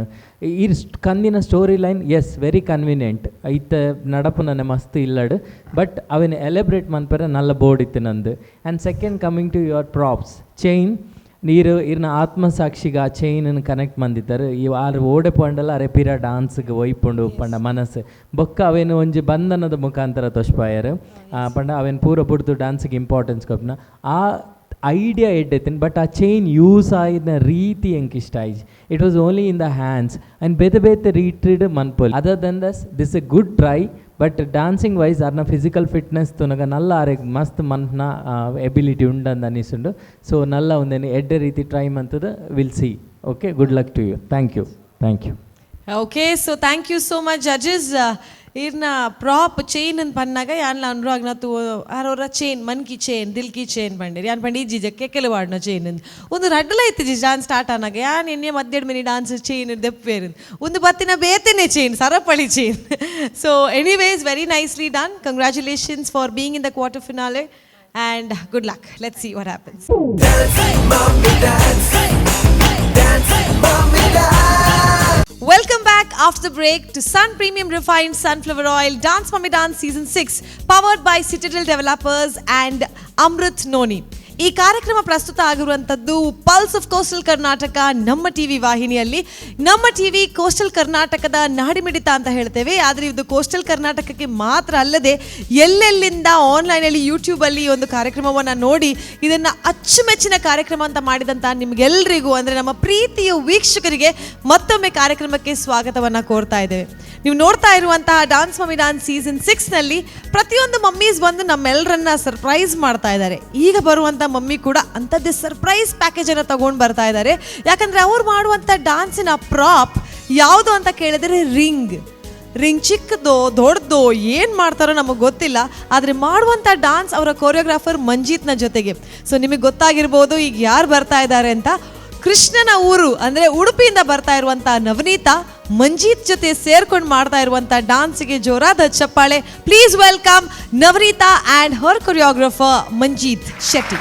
ಈ ಕಂದಿನ story line is very convenient ಐತ ನಡಪುನನೆ ಮಸ್ತ್ ಇಲ್ಲಡ್, ಬಟ್ ಅವೆನ್ ಎಲೆಬ್ರೇಟ್ ಮನ್ಪರೆ ನಲ್ಲ ಬೋರ್ಡ್ ಇತ್ತು ನಂದು. And second, coming to your props chain, ನೀರು ಇರ್ನ ಆತ್ಮಸಾಕ್ಷಿಗೆ ಆ ಚೈನನ್ನು ಕನೆಕ್ಟ್ ಮಂದಿತ್ತಾರೆ. ಈ ಆರ್ ಓಡೆ ಪಂಡಲ ಅರೆ ಪಿರ ಡಾನ್ಸ್ಗೆ ಒಯ್ಪುಂಡು ಪಂಡ ಮನಸ್ಸು ಬೊಕ್ಕ ಅವೇನು ಒಂಜಿ ಬಂಧನದ ಮುಖಾಂತರ ತೊಷ್ಪಾಯರು ಪಂಡ ಅವೇನು ಪೂರ ಬುಡ್ದು ಡಾನ್ಸ್ಗೆ ಇಂಪಾರ್ಟೆನ್ಸ್ ಕೊಪ್ನ ಆ ಐಡಿಯಾ ಎಡ್ಡೆತ್ತಿನ. ಬಟ್ ಆ ಚೈನ್ ಯೂಸ್ ಆಯಿನ ರೀತಿ ಎಂಕ್ ಇಷ್ಟ ಆಯ್ಜಿ. It was only in the hands and ಬೇತೆ ಬೇತೆ ರೀಟ್ರಿಡ್ ಮನ್ಪೊಲಿ. Other than this, this a good try, but dancing wise ಅರ್ನ ಫಿಸಿಕಲ್ ಫಿಟ್ನೆಸ್ ತುನಗ ನಲ್ಲ ಆರೆಗ್ ಮಸ್ತ್ ಮನ್ಪುನ ಎಬಿಲಿಟಿ ಉಂಡಂದ್ ಅನಿಸುಂಡು. ಸೊ ನಲ್ಲ ಒಂದೇನು ಎಡ್ಡೆ ರೀತಿ try ಮಂತದ, will see. Okay, good luck to you. Thank you, thank you. Okay, so thank you so much, judges. ಇರ್ನ ಪ್ರಾಪ್ ಚೈನ್ ಅಂತ ಪನ್ನಾಗ ಯಾನ್ಲ ಅನುರಾಗ್ನ ತೂ ಆರೋರ ಚೈನ್ ಮನ್ ಕಿ ಚೈನ್ ದಿಲ್ ಕಿ ಚೈನ್ ಪಂಡೇರಿ. ಯಾನ್ ಪಂಡಿ ಇಜ್ಜಿ ಕೆಕೆಲು ವಾಡ್ನ ಚೈನ್ ಒಂದು ರಡ್ಡಲ ಇತ್ತು ಜಿ. ಡಾನ್ಸ್ ಸ್ಟಾರ್ಟ್ ಆನಾಗ ಯಾನ್ ಎಣ್ಣೆ ಮಧ್ಯಡ್ ಮಿನಿ ಡಾನ್ಸ್ ಚೈನ್ ದೆಪ್ಪೇರು ಒಂದು ಬತ್ತಿನ ಬೇತೆನೆ ಚೈನ್ ಸರಪಳಿ chain. So anyways, very nicely done. Congratulations for being in the quarter finale and good luck. Let's see what happens. Welcome back after the break to Sun Premium Refined Sunflower Oil Dance Mummy Dance Season 6, powered by Citadel Developers and Amrit Noni. ಈ ಕಾರ್ಯಕ್ರಮ ಪ್ರಸ್ತುತ ಆಗಿರುವಂಥದ್ದು pulse of coastal Karnataka ನಮ್ಮ TV ವಾಹಿನಿಯಲ್ಲಿ. ನಮ್ಮ TV coastal ಕರ್ನಾಟಕದ ನಾಡಿಮಿಡಿತ ಅಂತ ಹೇಳ್ತೇವೆ. ಆದರೆ ಇದು ಕೋಸ್ಟಲ್ ಕರ್ನಾಟಕಕ್ಕೆ ಮಾತ್ರ ಅಲ್ಲದೆ ಎಲ್ಲೆಲ್ಲಿಂದ ಆನ್ಲೈನಲ್ಲಿ ಯೂಟ್ಯೂಬಲ್ಲಿ ಈ ಒಂದು ಕಾರ್ಯಕ್ರಮವನ್ನು ನೋಡಿ ಇದನ್ನು ಅಚ್ಚುಮೆಚ್ಚಿನ ಕಾರ್ಯಕ್ರಮ ಅಂತ ಮಾಡಿದಂಥ ನಿಮಗೆಲ್ಲರಿಗೂ, ಅಂದರೆ ನಮ್ಮ ಪ್ರೀತಿಯ ವೀಕ್ಷಕರಿಗೆ ಮತ್ತೊಮ್ಮೆ ಕಾರ್ಯಕ್ರಮಕ್ಕೆ ಸ್ವಾಗತವನ್ನು ಕೋರ್ತಾ ಇದ್ದೇವೆ. ನೀವು ನೋಡ್ತಾ ಇರುವಂತಹ ಡಾನ್ಸ್ ಮಮ್ಮಿ ಡಾನ್ಸ್ ಸೀಸನ್ 6ನಲ್ಲಿ ಪ್ರತಿಯೊಂದು ಮಮ್ಮೀಸ್ ಬಂದು ನಮ್ಮೆಲ್ಲರನ್ನ ಸರ್ಪ್ರೈಸ್ ಮಾಡ್ತಾ ಇದ್ದಾರೆ. ಈಗ ಬರುವಂಥ ಮಮ್ಮಿ ಕೂಡ ಅಂಥದ್ದೇ ಸರ್ಪ್ರೈಸ್ ಪ್ಯಾಕೇಜನ್ನು ತಗೊಂಡು ಬರ್ತಾ ಇದ್ದಾರೆ. ಯಾಕಂದರೆ ಅವ್ರು ಮಾಡುವಂಥ ಡಾನ್ಸಿನ ಪ್ರಾಪ್ ಯಾವುದು ಅಂತ ಕೇಳಿದರೆ ರಿಂಗ್. ರಿಂಗ್ ಚಿಕ್ಕದೋ ದೊಡ್ಡದೋ ಏನು ಮಾಡ್ತಾರೋ ನಮಗೆ ಗೊತ್ತಿಲ್ಲ, ಆದರೆ ಮಾಡುವಂಥ ಡಾನ್ಸ್ ಅವರ ಕೊರಿಯೋಗ್ರಾಫರ್ ಮಂಜೀತ್ನ ಜೊತೆಗೆ. ಸೊ ನಿಮಗೆ ಗೊತ್ತಾಗಿರ್ಬೋದು ಈಗ ಯಾರು ಬರ್ತಾ ಇದ್ದಾರೆ ಅಂತ. ಕೃಷ್ಣನ ಊರು ಅಂದರೆ ಉಡುಪಿಯಿಂದ ಬರ್ತಾ ಇರುವಂಥ ನವನೀತಾ ಮಂಜೀತ್ ಜೊತೆ ಸೇರ್ಕೊಂಡು ಮಾಡ್ತಾ ಇರುವಂಥ ಡಾನ್ಸ್ಗೆ ಜೋರಾದ ಚಪ್ಪಾಳೆ. Please welcome Navaneetha and her choreographer Manjeet Shetty.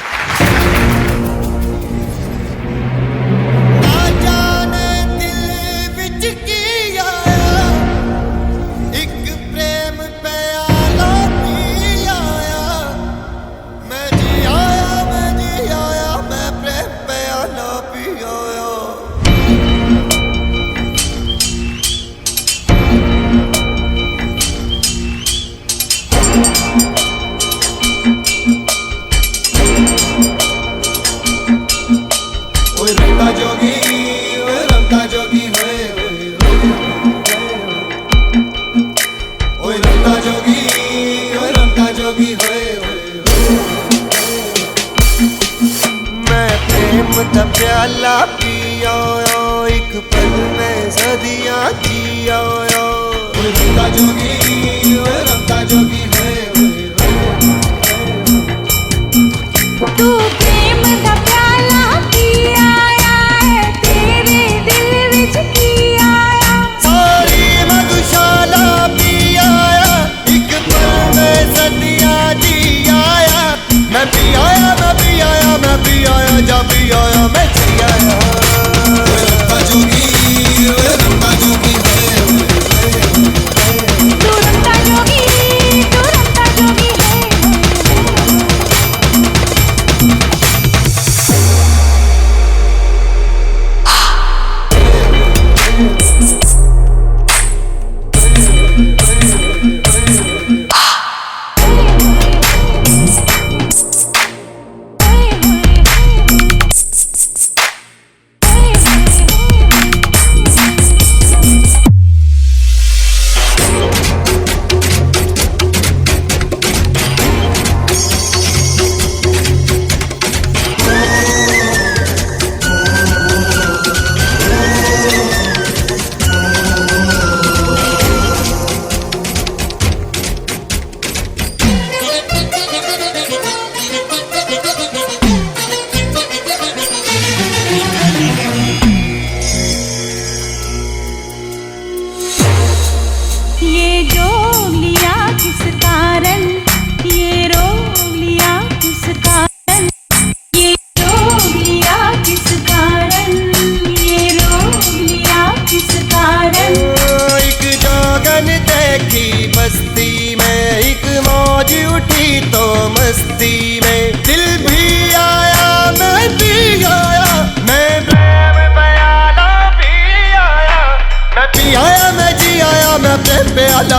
प्याला पिया एक पल में सदियां जिया। रंगा जोगी रंगा जोगी है तू प्रेम दा प्याला पिया है तेरे दिल विच की आया सारी मधुशाला पिया एक पल में सदियां जिया। मैं पिया मैं पिया मैं पिया जा पिया मैं जिया। रंगा जोगी रंगा जोगी तू रंगा जोगी।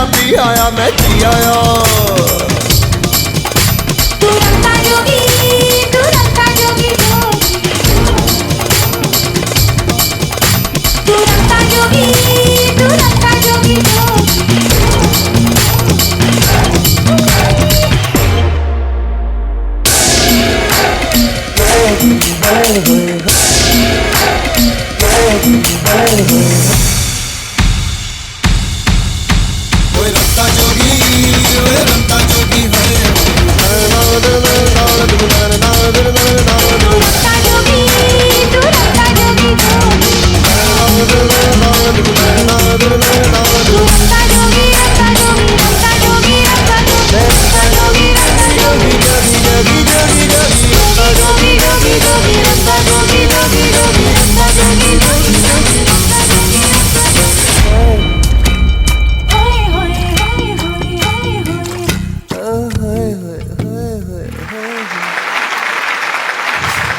आया पी आया मैं जी आया। तू रंगता जोगी, तू रंगता जोगी जोगी, तू रंगता जोगी, तू रंगता जोगी जोगी।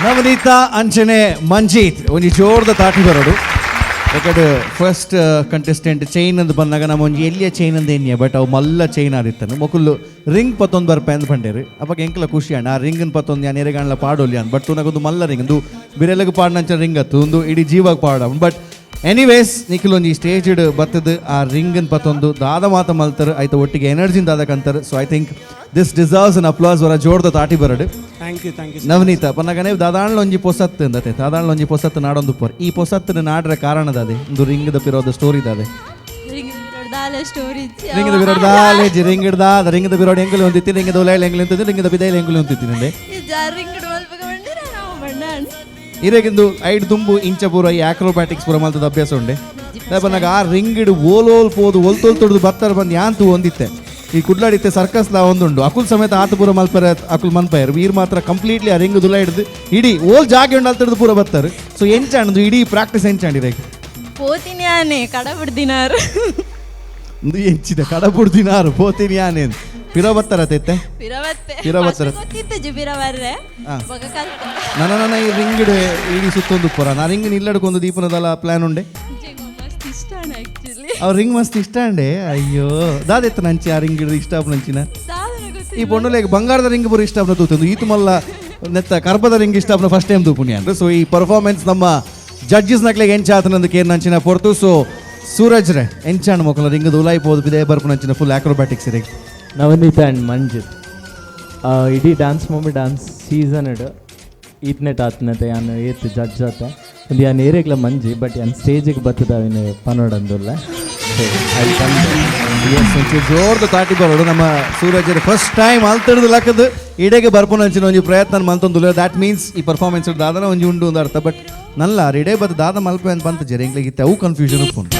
ನವನೀತಾ ಅಂಚನೆ ಮಂಜೀತ್ ಒಂಜಿ ಜೋರ್ದ ತಾಟಿ ಬರೋಡು. ಯಾಕಂದ್ರೆ first contestant chain ಅಂದ್ ಬಂದಾಗ ನಮ್ಮ ಒಂಜಿ ಎಲ್ಲಿಯ ಚೈನ್ ಅಂದ ಎನ್ನಿಯ ಬಟ್ ಅವು ಮಲ್ಲ ಚೈನ್ ಆದಿತ್ತನು ಮೊಕುಲು ರಿಂಗ್ ಪತ್ತೊಂದು ಬರ್ಪೆ ಅಂದ್ ಪಂಡೇರು. ಅಪ್ಪ ಎಂಕಲ ಖುಷಿ ಅಣ್ಣ ಆ ರಿಂಗನ್ ಪತ್ತೊಂದು ಯಾನ್ ಎರೆಗಾಣ್ಲ ಪಾಡೋಲಿ ಅಂದ್ ಬಟ್ ತುನಗೊಂದು ಮಲ್ಲ ರಿಂಗ್ ಒಂದು ಬಿರೆಲಗ್ ಪಾಡ್ನಂಚ ರಿಂಗ್ ಅತ್ತು ಒಂದು ಇಡೀ ಜೀವಾಗ ಪಾಡ. ಬಟ್ ಎನಿವೇಸ್ ನಿಖಿಲ್ ಒಂಜಿ ಸ್ಟೇಜ್ ಬತ್ತದು ಆ ರಿಂಗನ್ ಪತ್ತೊಂದು ದಾದ ಮಾತ ಮಲ್ತರು ಆಯ್ತು ಒಟ್ಟಿಗೆ ಎನರ್ಜಿನ ದಾದಕಂತಾರೆ. So I think this deserves an applause. ವರ ಜೋರ್ದ ತಾಟಿ ಬರಡು. Thank you, thank you. Navaneetha ಪನ್ನಗನೆ ದಾದಾಣ್ಲ ಒಂಜಿ ಪೊಸತ್ತು ಅಂದತೆ ದಾದಾಣ್ಲ ಒಂಜಿ ಪೊಸತ್ತು ನಾಡೊಂದು ಪೋರ್ ಈ ಪೊಸತ್ತಿನ ನಾಡ್ರ ಕಾರಣದಾದೆ ಒಂದು ರಿಂಗದ ಪಿರೋದ ಸ್ಟೋರಿ ದಾದೆ ರಿಂಗದ ಬಿರೋಡ್ ದಾಲೇಜಿ ರಿಂಗದ ರಿಂಗದ ಬಿರೋಡ್ ಎಂಗುಲು ಹೊಂದಿತ್ತಿ ರಿಂಗದ ಉಲೈಲ್ ಎಂಗುಲು ಹೊಂದಿತ್ತಿ ರಿಂಗದ ಬಿದೈಲ್ ಎಂಗುಲು ಹೊಂದಿತ್ತಿ ಇರೆಗಿಂದು ಐಡ್ ದುಂಬು ಇಂಚ ಪೂರ ಈ ಆಕ್ರೋಬ್ಯಾಟಿಕ್ಸ್ ಪೂರ ಮಲ್ತದ ಅಭ್ಯಾಸ ಉಂಡೆ. ಪನ್ನಾಗ ಆ ರಿಂಗಿಡು ಓಲೋಲ್ ಪೋದು ಒಲ್ತೋಲ್ ತೊಡ್ದು ಬತ್ತರ ಬಂದು ಯಾಂತು ಹೊಂದಿತ್ತೆ ಈ ಕುಡ್ಲಾಡಿತ್ತೆ ಸರ್ಕಸ್ ಲಾ ಒಂದುಂಡು ಅಕುಲ್ ಸಮೇತ ಆತ ಪೂರ ಮಲ್ಪರ ಅಕುಲ್ ಮನ್ಪಯರ್ ವೀರ್ ಮಾತ್ರ ಕಂಪ್ಲೀಟ್ಲಿ ಆ ರಿಂಗ್ ದುಲ ಹಿಡ್ದು ಇಡೀ ಓಲ್ ಜಾಗೆ ಉಂಡು ಅಲ್ತಡ್ದು ಪೂರ ಬರ್ತಾರೆ. ಸೊ ಎಂಚಾಂಡು ಇಡೀ ಪ್ರಾಕ್ಟೀಸ್ ಎಂಚಾಂಡಿರೆ ಪೋತಿನಿ ಆನೆ ಕಡ ಬಿಡ್ದಿನಾರು ಒಂದು ಎಂಚಿದೆ ಕಡ ಬಿಡ್ದಿನಾರು ಪೋತಿನಿ ಆನೆ ಪಿರ ಬತ್ತಾರ ತೆತ್ತೆ ಪಿರ ಬತ್ತಾರ ನನ್ನ ನನ್ನ ಈ ರಿಂಗಿಡು ಇಡೀ ಸುತ್ತೊಂದು ಪೂರ ನಾ ರಿಂಗ್ ನಿಲ್ಲಡ್ಕೊಂದು ದೀಪನದಲ್ಲ ಪ್ಲಾನ್ ಉಂಡೆ. ಅವ್ರ ರಿಂಗ್ ಮಸ್ತ್ ಇಷ್ಟ ಅಂಡೆ. ಅಯ್ಯೋ ದಾದೆತ್ತ ನಂಚಿ ಆ ರಿಂಗ್ ಹಿಡಿದು ಇಷ್ಟ ನಂಚಿನ ಈ ಪೊಣ್ಣುಲೆಗ್ ಬಂಗಾರದ ರಿಂಗ್ ಪೂರ ಇಷ್ಟ ಆಪುನ ತೂತಂದು ಈತು ಮಲ್ಲ ನೆತ್ತ ಕರ್ಬದ ರಿಂಗ್ ಇಷ್ಟ ಆಪುನ ಫಸ್ಟ್ ಟೈಮ್ ತೂಪುನಿ ಅಂದ್ರೆ. ಸೊ ಈ ಪರ್ಫಾರ್ಮೆನ್ಸ್ ನಮ್ಮ ಜಡ್ಜಸ್ ನಕ್ಲೆಗ್ ಎಂಚಾತನಂದು ಕೇರ್ ನಂಚಿನ ಪೊರ್ತು. ಸೊ ಸೂರಜ್ ರೇ ಎಂಚಾಣ ಮೊಕಲ ರಿಂಗ್ ದುಲಾಯಿ ಪೋದು ಬಿದೆ ಬರ್ಪು ನಂಚಿನ ಫುಲ್ ಆಕ್ರೋಬ್ಯಾಟಿಕ್ಸ್ ಇರೆ. ನವನೀತಾ ಆ್ಯಂಡ್ ಮಂಜಿತ್ ಇಡೀ dance mummy dance season ಇಡು ಈತ್ನೆಟ್ ಆತ್ನತೆ ಯಾನ್ ಏತ್ ಜಡ್ಜ್ ಆತ ಒಂದು ಯಾನ್ ಏರಿಯಾಗ್ಲ ಮಂಜಿ ಬಟ್ ಯಾನ್ ಸ್ಟೇಜಿಗೆ ಬರ್ತದ ಅವಿನ ಪನೋಡಂದುಲ್ಲ. ಜೋರ್ದ ತಾಟಿ ಬರೋಡು ನಮ್ಮ ಸೂರಜ್ ಫಸ್ಟ್ ಟೈಮ್ ಅಲ್ತಡ್ದು ಲಕ್ಕದು ಇಡೆಗೆ ಬರ್ಪುನಂಚಿನ ಒಂಜಿ ಪ್ರಯತ್ನ ಮಲ್ತೊಂದುಲ್ಲ. That means ಈ ಪರ್ಫಾರ್ಮೆನ್ಸ್ ದಾದನ ಒಂಜಿ ಉಂಡು ಒಂದು ಅರ್ಥ. ಬಟ್ ನಲ್ಲ ಇಡೇ ಬತ್ತ ದಾದ ಮಲ್ಪೆ ಅಂತ ಬಂತ ಜರೆ ಎಂಗ್ಲಿಗೆ ಅವು ಕನ್ಫ್ಯೂಷನ್ ಉಪ್ಪುಂಡು.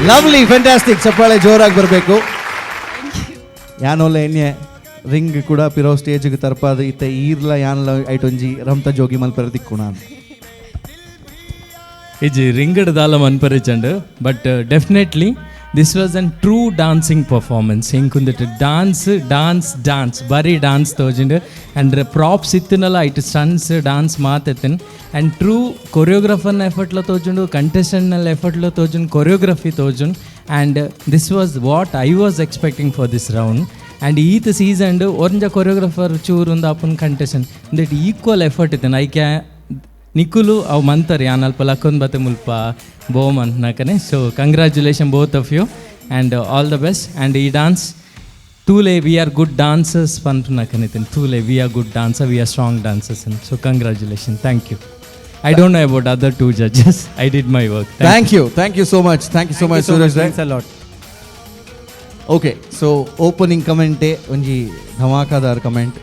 ಲವ್ಲಿ ಫ್ಯಾಂಟಾಸ್ಟಿಕ್ ಚಪ್ಪಾಳೆ ಜೋರಾಗಿ ಬರಬೇಕು. ಯಾನೋಲ ಎಣ್ಣೆ ರಿಂಗ್ ಕೂಡ ಪಿರೋ ಸ್ಟೇಜ್ಗೆ ತರ್ಪಾದ ಇತ್ತ ಈರ್ಲ ಯಾನ್ಲ ಐಟೊಂಜಿ ರಮ್ತ ಜೋಗಿ ಮಲ್ಪರ ದಿಕ್ಕುಣ ಇಜಿ ರಿಂಗಡ್ ದಾಲ ಮನ್ಪರೆ ಚಂಡು. But definitely this was an true dancing performance. ಹಿಂಕುಂದಿಟ್ಟು dance dance dance ಬರೀ ಡಾನ್ಸ್ ತೋಜಿಂಡು ಆ್ಯಂಡ್ ಪ್ರಾಪ್ಸ್ ಇತ್ತಿನಲ್ಲ it stunts dance ಮಾತೆತ್ತಿನ and true ಕೊರಿಯೋಗ್ರಫರ್ನ ಎಫರ್ಟ್ಲ ತೋಜುಂಡು ಕಂಟೆಸ್ಟೆಂಟ್ನಲ್ಲಿ ಎಫರ್ಟ್ಲ ತೋಜುಂಡು ಕೊರಿಯೋಗ್ರಫಿ ತೋಜುಂಡು and this was what I was expecting for this round. And ಈತ ಸೀಸನ್ಡ್ ಒಂಜ ಕೊರಿಯೋಗ್ರಫರ್ ಚೂರು ಒಂದು ಅಪ್ಪನ contestant that equal effort ಇತ್ತೇನೆ I ಕ್ಯಾ ನಿಕುಲು ಅವು ಮಂತರ್ ಯಾನ್ ಅಲ್ಪ ಲಕ್ಕೊಂದು ಬತ್ತೆ ಮುಲ್ಪ Bom ಅಂತನಾಕನೆ. So congratulation both of you and all the best. And ಈ ಡಾನ್ಸ್ ತೂಲೆ we are good dancers ಪನ್ಪುನಾಕನಿತೀನಿ ತೂಲೆ we are good dancer, we are strong dancers. So congratulation, thank you. I don't know about other two judges, I did my work. Thank you, thank you so much, thank you so much Suraj. Okay, so opening ಕಮೆಂಟೇ ಒಂಜಿ ಧಮಾಕಾದಾರ್ comment.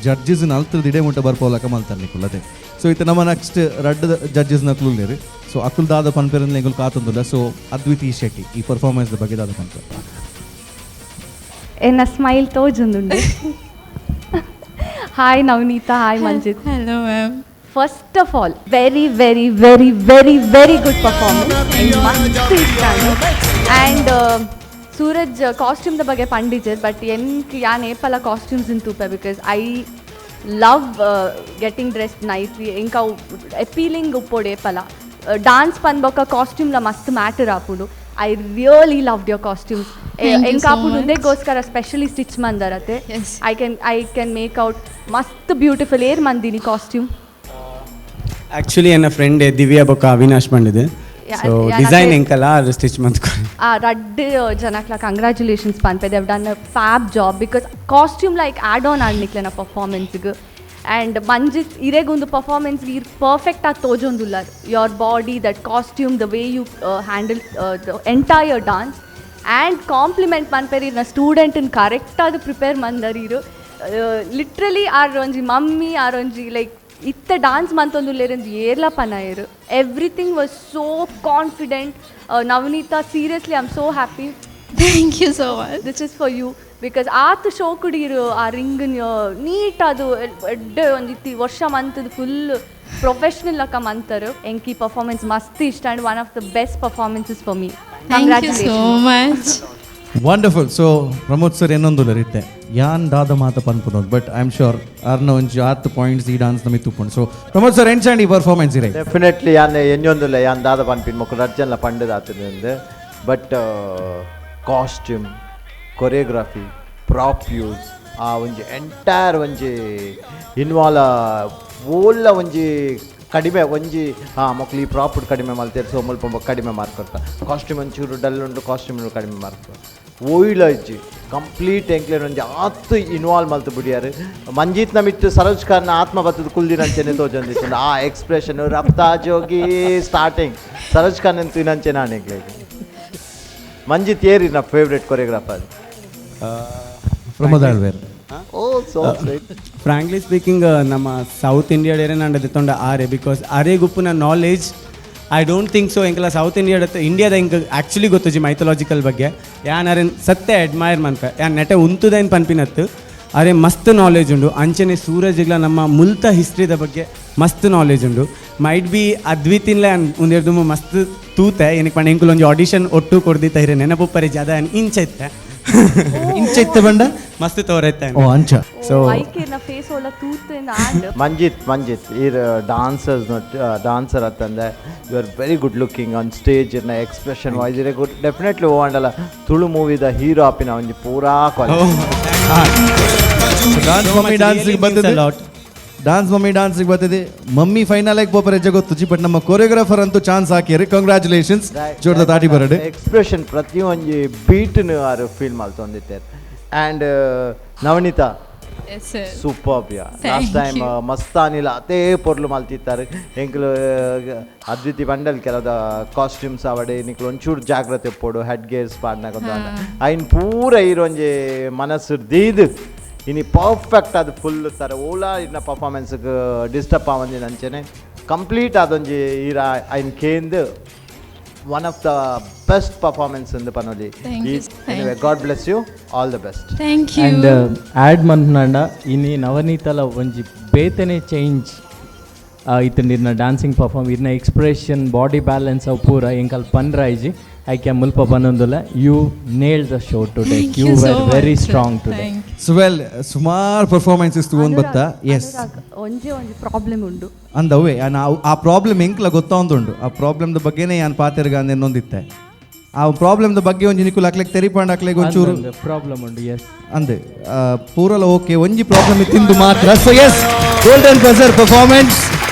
Judges ಅಲ್ತದ ಇಡೇ ಮುಟ್ಟ ಬರ್ಪೋಲಕ ಮಲ್ತಾರೆ ನಿಕುಲತೆ. So ಇತ್ತ ನಮ್ಮ next ರಡ್ಡ್ judges ನಕ್ಲುಲ್ಲೇರು. So Akul ದಾದ ಪನ್ಪೆರನ್ ಎಂಗುಲ್ ಕಾತೊಂದುಲ್ಲ. ಸೊ ಅದ್ವಿತಿ ಶೆಟ್ಟಿ ಈ performance ಬಗ್ಗೆ ದಾದ ಪನ್ಪೆರ್. ಎನ್ನ ಸ್ಮೈಲ್ ತೋಜೊಂದುಂಡು. Hi Navaneetha, hi Manjit. Hello ma'am. First of all, very very very very very good performance, ಮಸ್ತ್ ಇಷ್ಟ. ಆ್ಯಂಡ್ ಸೂರಜ್ ಕಾಸ್ಟ್ಯೂಮ್ದ ಬಗ್ಗೆ ಪಂಡಿಜರ್, ಬಟ್ ಎನ್ಕ್ ಯಾನ್ ಏಪಲ ಕಾಸ್ಟ್ಯೂಮ್ಸ್ ಇನ್ ತೂಪೆ because I love getting dressed nicely. ಎಂಕ್ ಅವು ಅಪೀಲಿಂಗ್ ಉಪ್ಪೋಡು ಏಪಲ ಡಾನ್ಸ್ ಪನ್ಬೊಕ್ಕ ಕಾಸ್ಟ್ಯೂಮ್ಲ ಮಸ್ತ್ ಮ್ಯಾಟರ್ ಆಪುಂಡು. I really loved your costumes. Thank you so ಎಂಕಾಪುಂಡು much. ಉಂದೆಗೋಸ್ಕರ specially stitch ಮಂದರತೆ. I can make out ಮಸ್ತ್ beautiful air ಮಂದಿನಿ costume. Actually ಎನ್ನ friend Divya ಬೊಕ್ಕ ಅವಿನಾಶ್ ಬಂದಿದೆ. So design ಎಂಕಲ್ಲ ಅದು stitch ಮಂತ್ಕೊ. ಆ ರಡ್ಡ್ ಜನಕ್ಲ ಕಂಗ್ರ್ಯಾಚುಲೇಷನ್ಸ್ ಪನ್ಪೆ. They've done a fab job because costume like add on ಆಡ್ನಿಕ್ಲೆನ ಪರ್ಫಾರ್ಮೆನ್ಸ್ಗೆ. And Manjit, ಇರೆಗೊಂದು ಪರ್ಫಾರ್ಮೆನ್ಸ್ಗೆ ಇರ್ perfect ಆಗಿ ತೋಜೊಂದುಲ್ಲ. Your body, that costume, the way you handle the entire dance. And compliment ಮನ್ಪೆರ್ ಇರ್ನ ಸ್ಟೂಡೆಂಟನ್ ಕರೆಕ್ಟಾದ prepare ಮಂದರ್ ಇರು. Literally ಆರ್ ಒಂಜಿ mummy ಆರ್ ಒಂಜಿ like ಇತ್ತ dance ಮಂತೊಂದುಲ್ಲೇರಂದು ಏರ್ಲ ಪನಾಯೆರ್. Everything was so confident. Navaneetha, seriously, I am so happy. Thank you so much. This is for you because ಆತ್ ಶೋಕುಡೀರು ಆ ring neat ಅದು ಎಡ್ಡೆ ಒಂಜಿ ವರ್ಷ ಮಂತದ ಫುಲ್ ಪ್ರೊಫೆಷನಲ್ ಅಕ್ಕ ಮಂತರು. ಎಂಕಿ ಪರ್ಫಾರ್ಮೆನ್ಸ್ ಮಸ್ತ್ ಇಷ್ಟ and one of the best performances for me. Thank you so much. Wonderful. So Pramod sir, ಏನೊಂದು ರೀತೆ ಯಾನ್ ದಾದ ಮಾತ ಪನ್ಪುನೋದು, but I am sure ಅರ್ನ ಒಂಜಿ ಆತ್ ಪಾಯಿಂಟ್ಸ್ ಈ ಡಾನ್ಸ್ ನಮಗೆ ತುಪ್ಪುಂಡು. ಸೊ ಪ್ರಮೋದ್ ಸರ್, ಎಂಚಾಂಡ್ ಈ ಪರ್ಫಾರ್ಮೆನ್ಸ್ ಇರೇ? ಡೆಫಿನೆಟ್ಲಿ ಯಾನ್ ಎನ್ಯೊಂದುಲ್ಲ, ಯಾನ್ ದಾದ ಪನ್ಪಿನ ಮೊಕ್ಲು ರಡ್ಜನ್ಲ ಪಂಡದಾತದೆ. But costume, choreography, prop use, ಆ ಒಂಜಿ ಎಂಟೈರ್ ಒಂಜಿ ಇನ್ವಾಲ್ವ್ ಓಲ್ಲ ಒಂಜಿ ಕಡಿಮೆ ಒಂಜಿ ಹಾಂ ಮಕ್ಳು ಈ ಪ್ರಾಪ್ ಕಡಿಮೆ ಮಲ್ತೇರು, ಸೊ ಮುಲ್ಪ ಕಡಿಮೆ ಮಾರ್ಕ್ ಕೊಡ್ತಾ. ಕಾಸ್ಟ್ಯೂಮ್ ಒಂಚೂರು ಡಲ್ ಉಂಟು, ಕಾಸ್ಟ್ಯೂಮ್ ಕಡಿಮೆ ಮಾರ್ಕ್. ಓಯ್ಲ ಇಜ್ಜಿ, ಕಂಪ್ಲೀಟ್ ಎಂಕ್ಲೇನ್ ಒಂಜಿ ಆತ್ ಇನ್ವಾಲ್ವ್ ಮಲ್ತು ಬಿಡಿಯಾರು. ಮಂಜೀತ್ನ ಮಿತ್ತು ಸರೋಜ್ ಖಾನ್ನ ಆತ್ಮ ಬತ್ತದ ಕುಲ್ದಿನಂಚೆನೆ ತೋಜೊಂದಿತ್ತು ಆ ಎಕ್ಸ್ಪ್ರೆಷನ್. ರಫ್ತಾ ಜೋಗಿ ಸ್ಟಾರ್ಟಿಂಗ್ ಸರೋಜ್ ಖಾನ್ ಅಂತ ಇನ್ನಂಚೆ ನಾನು ಎಂಕ್ಲೇಗ್. ಮಂಜಿತ್ ಏರಿ ನ favourite choreographer? Pramod ಆಳ್ವೇರ್. ಓ, so sweet. Frankly speaking, ನಮ್ಮ ಸೌತ್ ಇಂಡಿಯಾಡೇರೆ ನಾನು ದೆತ್ತೊಂಡ ಆರೆ, because ಅರೆ ಗುಪ್ಪುನ knowledge I don't think so ಎಂಕಲ south ಇಂಡಿಯಾದ ಇಂಡಿಯಾದ ಎಂಕ್ ಆ್ಯಕ್ಚುಲಿ ಗೊತ್ತುಜಿ ಮೈಥಾಲಜಿಕಲ್ ಬಗ್ಗೆ. ಯಾನ್ ಅರೆನ್ ಸತ್ತೆ ಅಡ್ಮೈರ್ ಮನ್ಪೆ. ಯಾನ್ ನೆಟೆ ಉಂತುದೈನ್ ಪನ್ಪಿನತ್ತು ಅರೆ ಮಸ್ತ್ ನಾಲೆಜ್ ಉಂಡು. ಅಂಚನೆ ಸೂರಜ್ಗ್ಲ ನಮ್ಮ ಮುಲ್ತ ಹಿಸ್ಟ್ರಿದ ಬಗ್ಗೆ ಮಸ್ತ್ ನಾಲೆಜ್ ಉಂಡು. ಮೈಟ್ ಬಿ ಅದ್ವಿತಿನ್ಲೆ ಉಂದೆರ್ದು ಮಸ್ತ್ ತೂತೆ. ಏನಕ್ಕೆ ಪಂಡ ಎಂಕುಲು ಒಂಜಿ ಆಡಿಷನ್ ಒಟ್ಟು ಕೊಡ್ದಿತ್ತ ಹಿರೆ ನೆನಪುಪ್ಪರೆ ಜಾದ ಇಂಚ ಇತ್ತೆ. ಇಂಚ ಇತ್ತೆ ಬಂಡ. ಮಸ್ತ್ ತೋರೈತೆ. ಓ, ಅಂಚ. ಸೊ ಐಕೇರ್ನ ಫೇಸ್ ಒಳ್ಳ ತೂತು ಆಂಡ್ ಮಂಜಿತ್, ಮಂಜಿತ್ ಈರ್ ಡಾನ್ಸರ್ಸ್ ಡಾನ್ಸರ್ ಅತ್ತಂದೆ you are very good looking on stage. ಇರ್ನ ಎಕ್ಸ್ಪ್ರೆಷನ್ ವೈಸ್ ಇರೆ ಗುಡ್. ಡೆಫಿನೆಟ್ಲಿ ಓಂಡಲ ತುಳು ಮೂವಿದ ಹೀರೋ ಆಪಿನ ಒಂಜಿ ಪೂರಾ quality. Dance mummy ಡಾನ್ಸಿಗೆ ಬಂದಿದೆ, ಡಾನ್ಸ್ ಮಮ್ಮಿ ಡಾನ್ಸಿಗೆ ಬರ್ತಿದೆ. ಮಮ್ಮಿ ಫೈನಲ್ ಆಗಿ ಪೋಪರ್ ಹೆಜ್ಜೆ ಗೊತ್ತುಜಿ, ಬಟ್ ನಮ್ಮ ಕೊರಿಯೋಗ್ರಾಫರ್ ಅಂತೂ ಚಾನ್ಸ್ ಹಾಕಿರಿ. ಕಂಗ್ರ್ಯಾಚುಲೇಷನ್ಸ್, ಜೋರದ ತಾಟಿ ಬರಡು. ಎಕ್ಸ್ಪ್ರೆಷನ್ ಪ್ರತಿಯೊಂಜಿ ಬೀಟ್ನು ಆರು ಫೀಲ್ ಮಲ್ತೊಂದಿತ್ತೆರ್. And Navaneetha, Yes, sir. Super yeah. Thank last time you. ಮಸ್ತಾನಿಲ್ಲ ಅತೇ ಪೊರ್ಲು ಮಲ್ತಿತ್ತಾರೆ. ಎಂಕ್ಲು ಅದ್ವಿತಿ ಬಂಡಲ್ ಕೆಲದ ಕಾಸ್ಟ್ಯೂಮ್ಸ್ ಅವಡೆ ನಿಕ್ಲು ಒಂಚೂರು ಜಾಗ್ರತೆ ಪೋಡು, ಹೆಡ್ ಗೇರ್ಸ್ ಪಾಡ್ನಾಗ. ಐನ್ ಪೂರ ಈರೊಂಜಿ ಮನಸ್ಸು ದೀದ್ ಇನಿ ಪರ್ಫೆಕ್ಟ್ ಅದು ಫುಲ್ ತರ ಓಲಾ ಇನ್ನ ಪರ್ಫಾರ್ಮೆನ್ಸ್ಗೆ ಡಿಸ್ಟರ್ಬ್ ಆವಂದಿನ ಅಂಚೆನೆ ಕಂಪ್ಲೀಟ್ ಅದೊಂಜಿ ಈರ ಐನ್ ಕೇಂದ್ one of the best performance ಇಂದು ಪನೊಲಿ. Thank you. Anyway, God bless you, all the best. Thank you. And add ಮನ್ಪುನಾಂಡ ಇನಿ ನವನೀತಲ ಒಂಜಿ ಬೇತನೆ ಚೇಂಜ್ ಇತ್ತಂಡ. ಇರ್ನ ಡಾನ್ಸಿಂಗ್ ಪರ್ಫಾರ್ಮ್, ಇರ್ನ expression, body balance ಅವು ಪೂರ ಎಂಕಲ್ ಪನ್ರಾಯ್ಜಿ. ಐಕೆ ಮುಲ್ಪ ಪನೊಂದುಲ್ಲ, you nailed the show today. Thank you you so were very much, sir. Strong today. Thank so well, ಸುಮಾರು performances ತಗೊಂಡ್ ಬತ್ತ, ಎಸ್. ಅನುರಾಗ್, ಒಂಜೆ ಒಂಜಿ ಪ್ರಾಬ್ಲಮ್ ಉಂಡು. ಅಂದವೇ ನಾವು ಆ ಪ್ರಾಬ್ಲಮ್ ಎಂಕ್ಲ ಗೊತ್ತಾಂದುಂಡು. ಆ ಪ್ರಾಬ್ಲಮ್ದ ಬಗ್ಗೆನೇ ಯಾನ್ ಪಾತೆರ್ಗ ಅಂದೆನ್ನೊಂದಿತ್ತೆ. ಆ ಪ್ರಾಬ್ಲಮ್ದ ಬಗ್ಗೆ ಒಂಜಿ ನಿಕುಲ್ ಅಕ್ಲೆಗ್ ತೆರಿಪಾಂಡ್ ಅಕ್ಲೆಗ್ ಒಂಚೂರು. ಪ್ರಾಬ್ಲಮ್ ಉಂಡು, ಎಸ್. ಅಂದೆ ಪೂರಲ ಓಕೆ, ಒಂಜಿ ಪ್ರಾಬ್ಲಮ್ ಇತ್ತಿಂದು ಮಾತ್ರ. So yes, golden buzzer performance,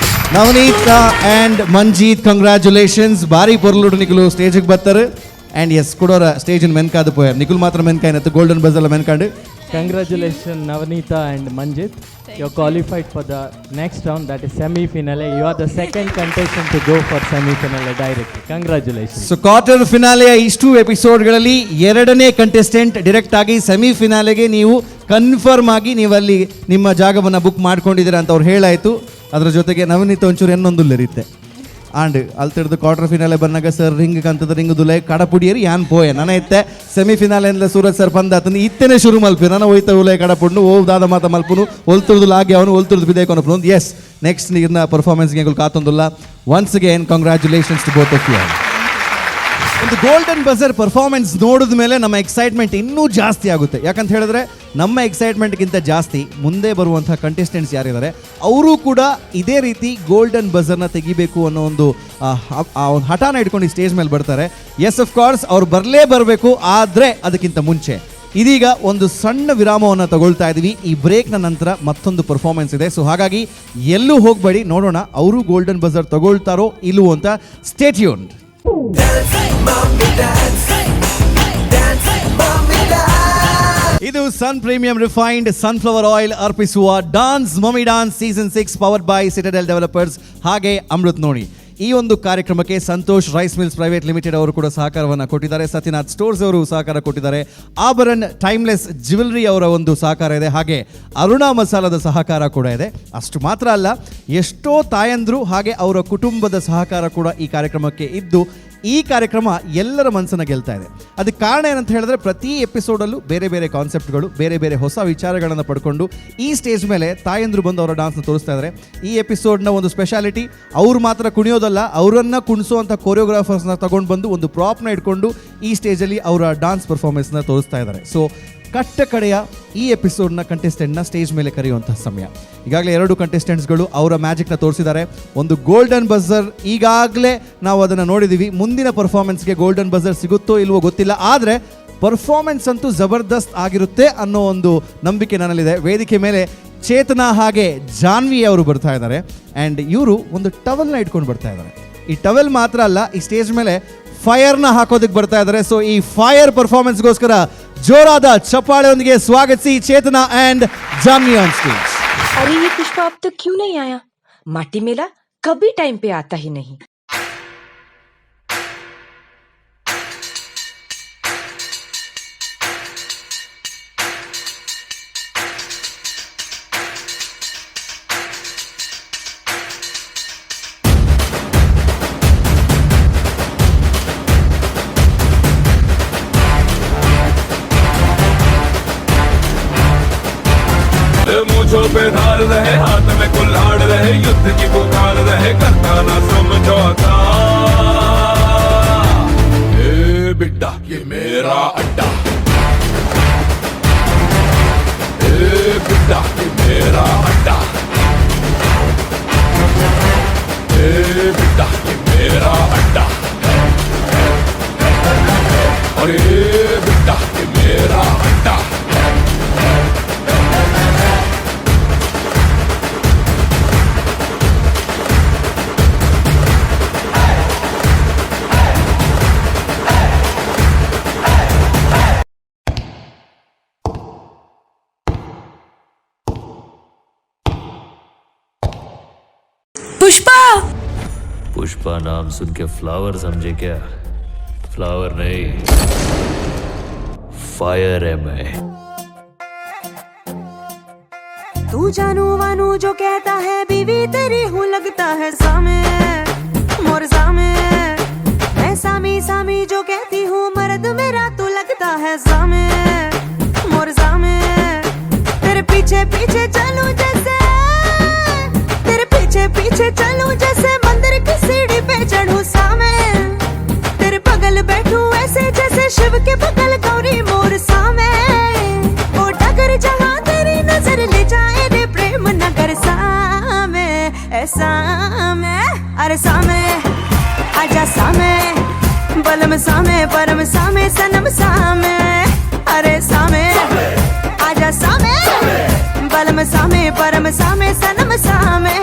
Navaneetha and Manjeet, congratulations. ಬಾರಿ ಪೊರ್ಲುಡು ನಿಕುಲು ಸ್ಟೇಜಿಗೆ ಬರ್ತಾರೆ. ಆ್ಯಂಡ್ ಎಸ್, ಕುಡೋರ ಸ್ಟೇಜ್ ಮೆನ್ಕಾದು ಪೋಯಾರ್. ನಿಕುಲ್ ಮಾತ್ರ ಮೆನ್ಕಾಯ್ನತ್ತು, ಗೋಲ್ಡನ್ ಬಜರ್ ಮೆನ್ಕಾಂಡು. Congratulations, Navaneetha and Manjit. You're qualified for the next round, that is semi finale. You are the second contestant to go for semi finale directly. Congratulations. So quarter ಫಿನಾಲೆಯ ಇಷ್ಟು ಎಪಿಸೋಡ್ಗಳಲ್ಲಿ ಎರಡನೇ contestant direct ಆಗಿ semi ಫಿನಾಲೆಗೆ ನೀವು confirm ಆಗಿ ನೀವು ಅಲ್ಲಿ ನಿಮ್ಮ ಜಾಗವನ್ನು book ಮಾಡ್ಕೊಂಡಿದ್ದೀರಾ ಅಂತ ಅವ್ರು ಹೇಳಾಯಿತು. ಅದರ ಜೊತೆಗೆ ನವನೀತ ಒಂಚೂರು ಎನ್ನೊಂದುಲ್ಲರಿತ್ತೆ ಆಂಡ್ ಅಲ್ತಿಡ್ದು ಕ್ವಾರ್ಟರ್ ಫಿನಾಲೆ ಬಂದಾಗ ಸರ್ ರಿಂಗ್ ಕಂತದ ರಿಂಗ್ ದುಲೈ ಕಡಪುಡಿಯರಿ ಯಾನ್ ಪೋಯೆ ನನ ಇತ್ತೆ ಸೆಮಿ ಫಿನಾಲೆ ಅಂದ್ಲ ಸೂರಜ್ ಸರ್ ಪಂದಾತಂದು ಇತ್ತೆನೆ ಶುರು ಮಲ್ಪಿ ನನ್ನ ಹೋಯ್ತ ಉಲೈ ಕಡಪುಡ್ನು ಓ ದಾದ ಮಾತ ಮಲ್ಪುನು ಒಲ್ತುರ್ದು ಲಾಗಿ ಅವನು ಒಲ್ತುರ್ದು ಬಿದೆ ಕೊನಪುನು. ಎಸ್, ನೆಕ್ಸ್ಟ್ ನೀರ್ನ ಪರ್ಫಾರ್ಮೆನ್ಸ್ಗೆ ಕಾತೊಂದುಲ್ಲ. Once again, congratulations to both of you. ಒಂದು ಗೋಲ್ಡನ್ ಬಜರ್ ಪರ್ಫಾರ್ಮೆನ್ಸ್ ನೋಡಿದ ಮೇಲೆ ನಮ್ಮ ಎಕ್ಸೈಟ್ಮೆಂಟ್ ಇನ್ನೂ ಜಾಸ್ತಿ ಆಗುತ್ತೆ. ಯಾಕಂತ ಹೇಳಿದ್ರೆ ನಮ್ಮ ಎಕ್ಸೈಟ್ಮೆಂಟ್ಗಿಂತ ಜಾಸ್ತಿ ಮುಂದೆ ಬರುವಂತಹ ಕಂಟೆಸ್ಟೆಂಟ್ಸ್ ಯಾರಿದ್ದಾರೆ ಅವರು ಕೂಡ ಇದೇ ರೀತಿ ಗೋಲ್ಡನ್ ಬಜರ್ನ ತೆಗಿಬೇಕು ಅನ್ನೋ ಒಂದು ಆ ಒಂದು ಹಠಾನ ಇಟ್ಕೊಂಡು ಈ ಸ್ಟೇಜ್ ಮೇಲೆ ಬರ್ತಾರೆ. ಎಸ್, ಆಫ್ ಕೋರ್ಸ್ ಅವ್ರು ಬರಲೇ ಬರಬೇಕು. ಆದರೆ ಅದಕ್ಕಿಂತ ಮುಂಚೆ ಇದೀಗ ಒಂದು ಸಣ್ಣ ವಿರಾಮವನ್ನು ತಗೊಳ್ತಾ ಇದ್ದೀವಿ. ಈ ಬ್ರೇಕ್ನ ನಂತರ ಮತ್ತೊಂದು ಪರ್ಫಾರ್ಮೆನ್ಸ್ ಇದೆ. ಸೊ ಹಾಗಾಗಿ ಎಲ್ಲೂ ಹೋಗಬೇಡಿ, ನೋಡೋಣ ಅವರು ಗೋಲ್ಡನ್ ಬಜರ್ ತಗೊಳ್ತಾರೋ ಇಲ್ಲವೋ ಅಂತ. Stay tuned. ಇದು Sun Premium Refined Sunflower Oil ಅರ್ಪಿಸುವ Dance Mummy Dance season 6 powered by Citadel Developers ಹಾಗೆ ಅಮೃತ್ ನೋಣಿ. ಈ ಒಂದು ಕಾರ್ಯಕ್ರಮಕ್ಕೆ Santosh rice mills private limited ಅವರು ಕೂಡ ಸಹಕಾರವನ್ನು ಕೊಟ್ಟಿದ್ದಾರೆ. ಸತ್ಯನಾಥ್ ಸ್ಟೋರ್ಸ್ ಅವರು ಸಹಕಾರ ಕೊಟ್ಟಿದ್ದಾರೆ. ಆಭರಣ್ ಟೈಮ್ಲೆಸ್ ಜ್ಯುವೆಲ್ರಿ ಅವರ ಒಂದು ಸಹಕಾರ ಇದೆ. ಹಾಗೆ ಅರುಣಾ ಮಸಾಲದ ಸಹಕಾರ ಕೂಡ ಇದೆ. ಅಷ್ಟು ಮಾತ್ರ ಅಲ್ಲ, ಎಷ್ಟೋ ತಾಯಂದ್ರು ಹಾಗೆ ಅವರ ಕುಟುಂಬದ ಸಹಕಾರ ಕೂಡ ಈ ಕಾರ್ಯಕ್ರಮಕ್ಕೆ ಇದ್ದು ಈ ಕಾರ್ಯಕ್ರಮ ಎಲ್ಲರ ಮನಸ್ಸನ್ನು ಗೆಲ್ತಾ ಇದೆ. ಅದಕ್ಕೆ ಕಾರಣ ಏನಂತ ಹೇಳಿದ್ರೆ, ಪ್ರತಿ ಎಪಿಸೋಡಲ್ಲೂ ಬೇರೆ ಬೇರೆ ಕಾನ್ಸೆಪ್ಟ್ಗಳು, ಬೇರೆ ಬೇರೆ ಹೊಸ ವಿಚಾರಗಳನ್ನು ಪಡ್ಕೊಂಡು ಈ ಸ್ಟೇಜ್ ಮೇಲೆ ತಾಯಂದ್ರು ಬಂದು ಅವರ ಡಾನ್ಸ್ನ ತೋರಿಸ್ತಾ ಇದ್ದಾರೆ. ಈ ಎಪಿಸೋಡ್ನ ಒಂದು ಸ್ಪೆಷಾಲಿಟಿ, ಅವ್ರು ಮಾತ್ರ ಕುಣಿಯೋದಲ್ಲ, ಅವರನ್ನು ಕುಣಿಸುವಂಥ ಕೊರಿಯೋಗ್ರಾಫರ್ಸ್ನ ತಗೊಂಡು ಬಂದು ಒಂದು ಪ್ರಾಪ್ನ ಇಟ್ಕೊಂಡು ಈ ಸ್ಟೇಜಲ್ಲಿ ಅವರ ಡಾನ್ಸ್ ಪರ್ಫಾರ್ಮೆನ್ಸ್ನ ತೋರಿಸ್ತಾ ಇದ್ದಾರೆ. ಸೊ ಕಟ್ಟ ಕಡೆಯ ಈ ಎಪಿಸೋಡ್ನ ಕಂಟೆಸ್ಟೆಂಟ್ನ ಸ್ಟೇಜ್ ಮೇಲೆ ಕರೆಯುವಂಥ ಸಮಯ. ಈಗಾಗಲೇ ಎರಡು ಕಂಟೆಸ್ಟೆಂಟ್ಸ್ಗಳು ಅವರ ಮ್ಯಾಜಿಕ್ನ ತೋರಿಸಿದ್ದಾರೆ. ಒಂದು ಗೋಲ್ಡನ್ ಬಜರ್ ಈಗಾಗಲೇ ನಾವು ಅದನ್ನು ನೋಡಿದ್ದೀವಿ. ಮುಂದಿನ ಪರ್ಫಾರ್ಮೆನ್ಸ್ಗೆ ಗೋಲ್ಡನ್ ಬಜರ್ ಸಿಗುತ್ತೋ ಇಲ್ವೋ ಗೊತ್ತಿಲ್ಲ, ಆದರೆ ಪರ್ಫಾರ್ಮೆನ್ಸ್ ಅಂತೂ ಜಬರ್ದಸ್ತ್ ಆಗಿರುತ್ತೆ ಅನ್ನೋ ಒಂದು ನಂಬಿಕೆ ನನ್ನಲ್ಲಿದೆ. ವೇದಿಕೆ ಮೇಲೆ ಚೇತನಾ ಹಾಗೆ ಜಾನ್ವಿ ಅವರು ಬರ್ತಾ ಇದ್ದಾರೆ. ಆ್ಯಂಡ್ ಇವರು ಒಂದು ಟವಲ್ನ ಇಟ್ಕೊಂಡು ಬರ್ತಾ ಇದ್ದಾರೆ. ಈ ಟವೆಲ್ ಮಾತ್ರ ಅಲ್ಲ, ಈ ಸ್ಟೇಜ್ ಮೇಲೆ ಫೈರ್ನ ಹಾಕೋದಕ್ಕೆ ಬರ್ತಾ ಇದ್ದಾರೆ. ಸೊ ಈ ಫೈರ್ ಪರ್ಫಾರ್ಮೆನ್ಸ್ಗೋಸ್ಕರ ಜೋರಾದ ಚಪ್ಪಾಳೆಯೊಂದಿಗೆ ಸ್ವಾಗತಿಸಿ Chetana and Janvi on stage. अरे ये पुष्पा अब तक क्यों नहीं आया? माटी मेला कभी टाइम पे आता ही नहीं। मूछों पे धार रहे, हाथ में कुल्हाड़ रहे, युद्ध की पुकार रहे, करता ना समझौता। ए बिड्डा ये मेरा अड्डा, ए बिड्डा ये मेरा अड्डा, ए बिड्डा ये मेरा अड्डा, अरे बिड्डा ये मेरा अड्डा। पुष्पा! पुष्पा नाम सुन के फ्लावर समझे क्या? फ्लावर नहीं, फायर है मैं। तू जानू वानू जो कहता है, बीवी तेरी हूँ लगता है सामे मोर सामे। मैं सामी सामी जो कहती हूँ, मर्द मेरा तू लगता है सामे मोर सामे। तेरे पीछे पीछे चलूं जैसे, तेरे पीछे पीछे चलूं जैसे मंदिर की सीढ़ी पे चढ़ूं सामे। तेरे बगल बैठूं ऐसे जैसे शिव के बगल गौरी मोर सामे। ओ डगर जहाँ तेरी नजर ले जाए रे प्रेम नगर सामे, ए सामे, अरे सामे आजा सामे, बलम सामे परम सामे सनम सामे, अरे सामे आजा सामे, बलम सामे परम सामे सनम सामे।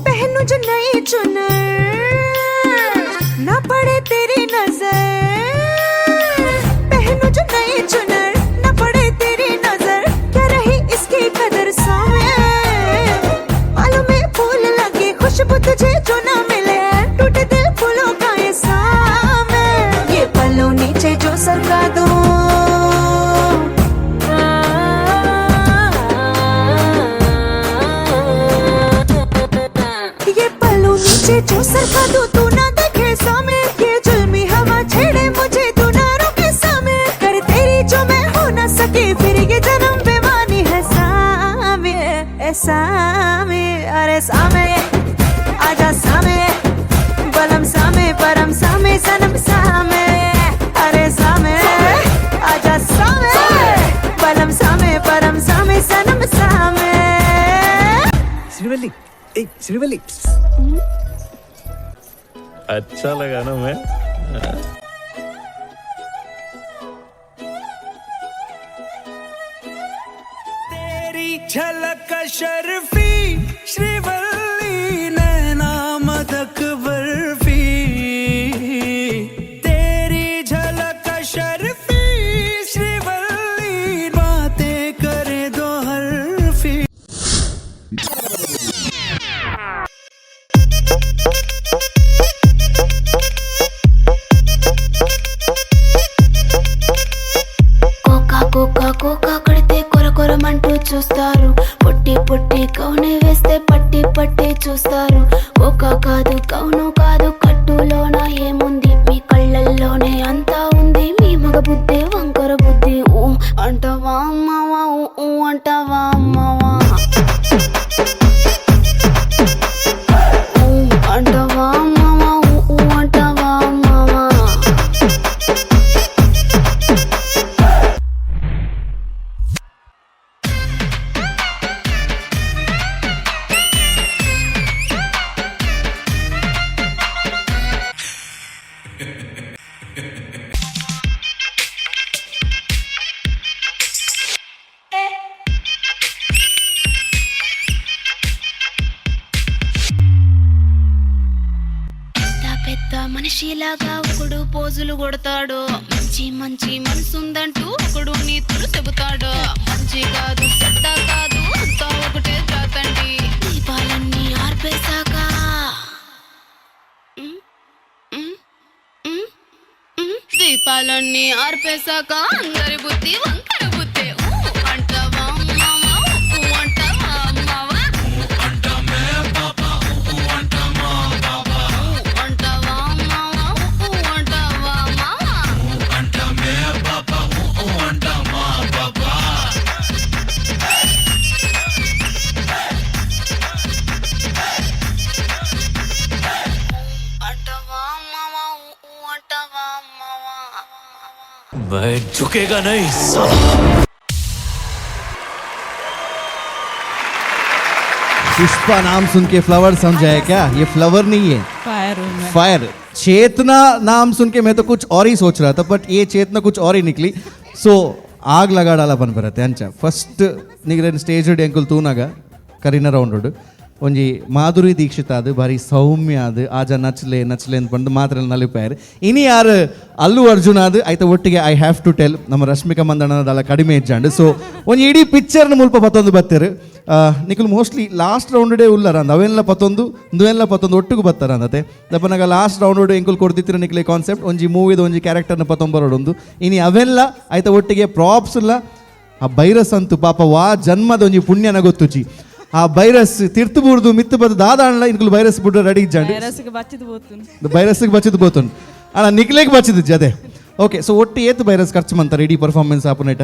पहनू जो नई चुनर, ना पड़े तेरी नजर, सामे, अरे सामे आजा सामे, बलम सामे परम सामे सनम सामे, अरे सामे आजा सामे, बलम सामे परम सामे सनम सामे। श्रीवल्ली, ए श्रीवल्ली, अच्छा लगा ना मैं? तेरी झलक शर्फी श्रीवल्ली, नैना मदक बर्फी, तेरी झलक शर्फी श्रीवल्ली, बातें करे दो हरफी। Cocoa cocoa cocoa కడితే కొర కొరమంటూ చూస్తారు, పొట్టి పొట్టి కౌనే వేస్తే పట్టి పట్టి చూస్తారు. కోకా కాదు కౌను కాదు కట్టులోన ఏముంది, మీ కళ్ళల్లోనే అంతా ఉంది, మీ మగ బుద్ధి వంకర బుద్ధి. ఊ అంటావా అమ్మావా, ఊ ఊ అంటావా అమ్మావా, ఊ అంటావా అమ్మావా, ఊ ఊ అంటావా అమ్మావా. పెద్ద పెద్ద మనిషిలాగా ఒకడు పోజులు కొడతాడు, మంచి మంచి మనసుందంటూ ఒకడు నీతులు చెబుతాడు. మంచి కాదు చెడ్డ కాదు అంతా ఒకటే జాతండి, దీపాలన్నీ ఆర్పేశాక ఉమ్, ఉమ్, ఉమ్, ఉమ్, దీపాలన్నీ ఆర్పేశాక అందరి బుద్ధి వంకర బుద్ధి. ఊ అంటావా అమ్మావా, ఊ అంటావా అమ్మావా, ఊ అంటావా అమ్మావా, ఊ అంటావా అమ్మావా. मैं झुकेगा नहीं साला। पुष्पा नाम सुन के फ्लावर समझा है क्या? ये फ्लावर नहीं है, फायर हूँ मैं। फायर। चेतना नाम सुन के मैं तो कुछ और ही सोच रहा था, बट ये चेतना कुछ और ही निकली। सो आग लगा डाला पन बरते अंच फस्ट निगरेन स्टेज ಎಂಕುಲ್ ತೂನಾಗ ಕರಿನ ರೌಂಡ್ ಒಂಜಿ ಮಾಧುರಿ ದೀಕ್ಷಿತ್ ಅದು ಭಾರಿ ಸೌಮ್ಯ ಅದು ಆಜ ನಚ್ಲೆ ನಚ್ಲೆ ಅಂತ ಬಂದು ಮಾತ್ರ ನಲಿಪಾಯರ್. ಇನಿ ಯಾರು ಅಲ್ಲು ಅರ್ಜುನ್ ಅದು ಐತ ಒಟ್ಟಿಗೆ I have to tell ನಮ್ಮ ರಶ್ಮಿಕಾ ಮಂದಣ್ಣದಲ್ಲ ಕಡಿಮೆ ಇಜ್ಜಾಂಡ್. ಸೊ ಒಂಜಿ ಇಡೀ ಪಿಕ್ಚರ್ನ ಮುಲ್ಪ ಪತ್ತೊಂದು ಬತ್ತೆರು. ನಿಕುಲು mostly last round ಉಲ್ಲರ ಅಂದ ಅವೆಲ್ಲ ಪತ್ತೊಂದು ಇಂದುವೆಲ್ಲ ಪತ್ತೊಂದು ಒಟ್ಟಿಗೆ ಬತ್ತಾರ ಅಂದತೆ ದಪ್ಪನಾಗ ಲಾಸ್ಟ್ ರೌಂಡ್ ಎಂಕುಲ್ ಕೊಡ್ತಿತ್ತಿರ ನಿಕ್ಲೆ ಕಾನ್ಸೆಪ್ಟ್ ಒಂಜಿ ಮೂವಿದ ಒಂಜಿ ಕ್ಯಾರೆಕ್ಟರ್ನ ಪತ್ತೊಂಬರೋಡೊಂದು ಇನಿ ಅವೆಲ್ಲ ಐತ ಒಟ್ಟಿಗೆ ಪ್ರಾಪ್ಸ್ ಇಲ್ಲ. ಆ ಬೈರಸ್ ಅಂತೂ ಪಾಪ ವಾ ಜನ್ಮದ ಒಂಜಿ ಪುಣ್ಯನ ಗೊತ್ತುಚಿ. ಆ ಬೈರಸ್ ತಿರ್ತು ಬೂರ್ದು ಮಿತ್ತು ಬದ್ದು ದಾದಾಣ್ಲ ಇನ್ಕುಲು ಬೈರಸ್ ಬುಡ್ಡ ರೆಡಿ ಇಜ್ಜಾಂಡ್. ವೈರಸ್ಗೆ ಬಚ್ಚಿದ್ ಪೋತುಂಡು. ಬೈರಸ್ಗೆ ಬಚ್ಚಿದ್ ಪೋತುಂಡು. ಅಣ್ಣ ನಿಕ್ಲೆಗ್ ಬಚ್ಚಿದ್ ಜದೆ. ಓಕೆ, ಸೊ ಒಟ್ಟು ಏತ್ ಬೈರಸ್ ಖರ್ಚು ಮಂತಾರೆ ಇಡೀ ಪರ್ಫಾರ್ಮೆನ್ಸ್ ಆಪುನೇಟ?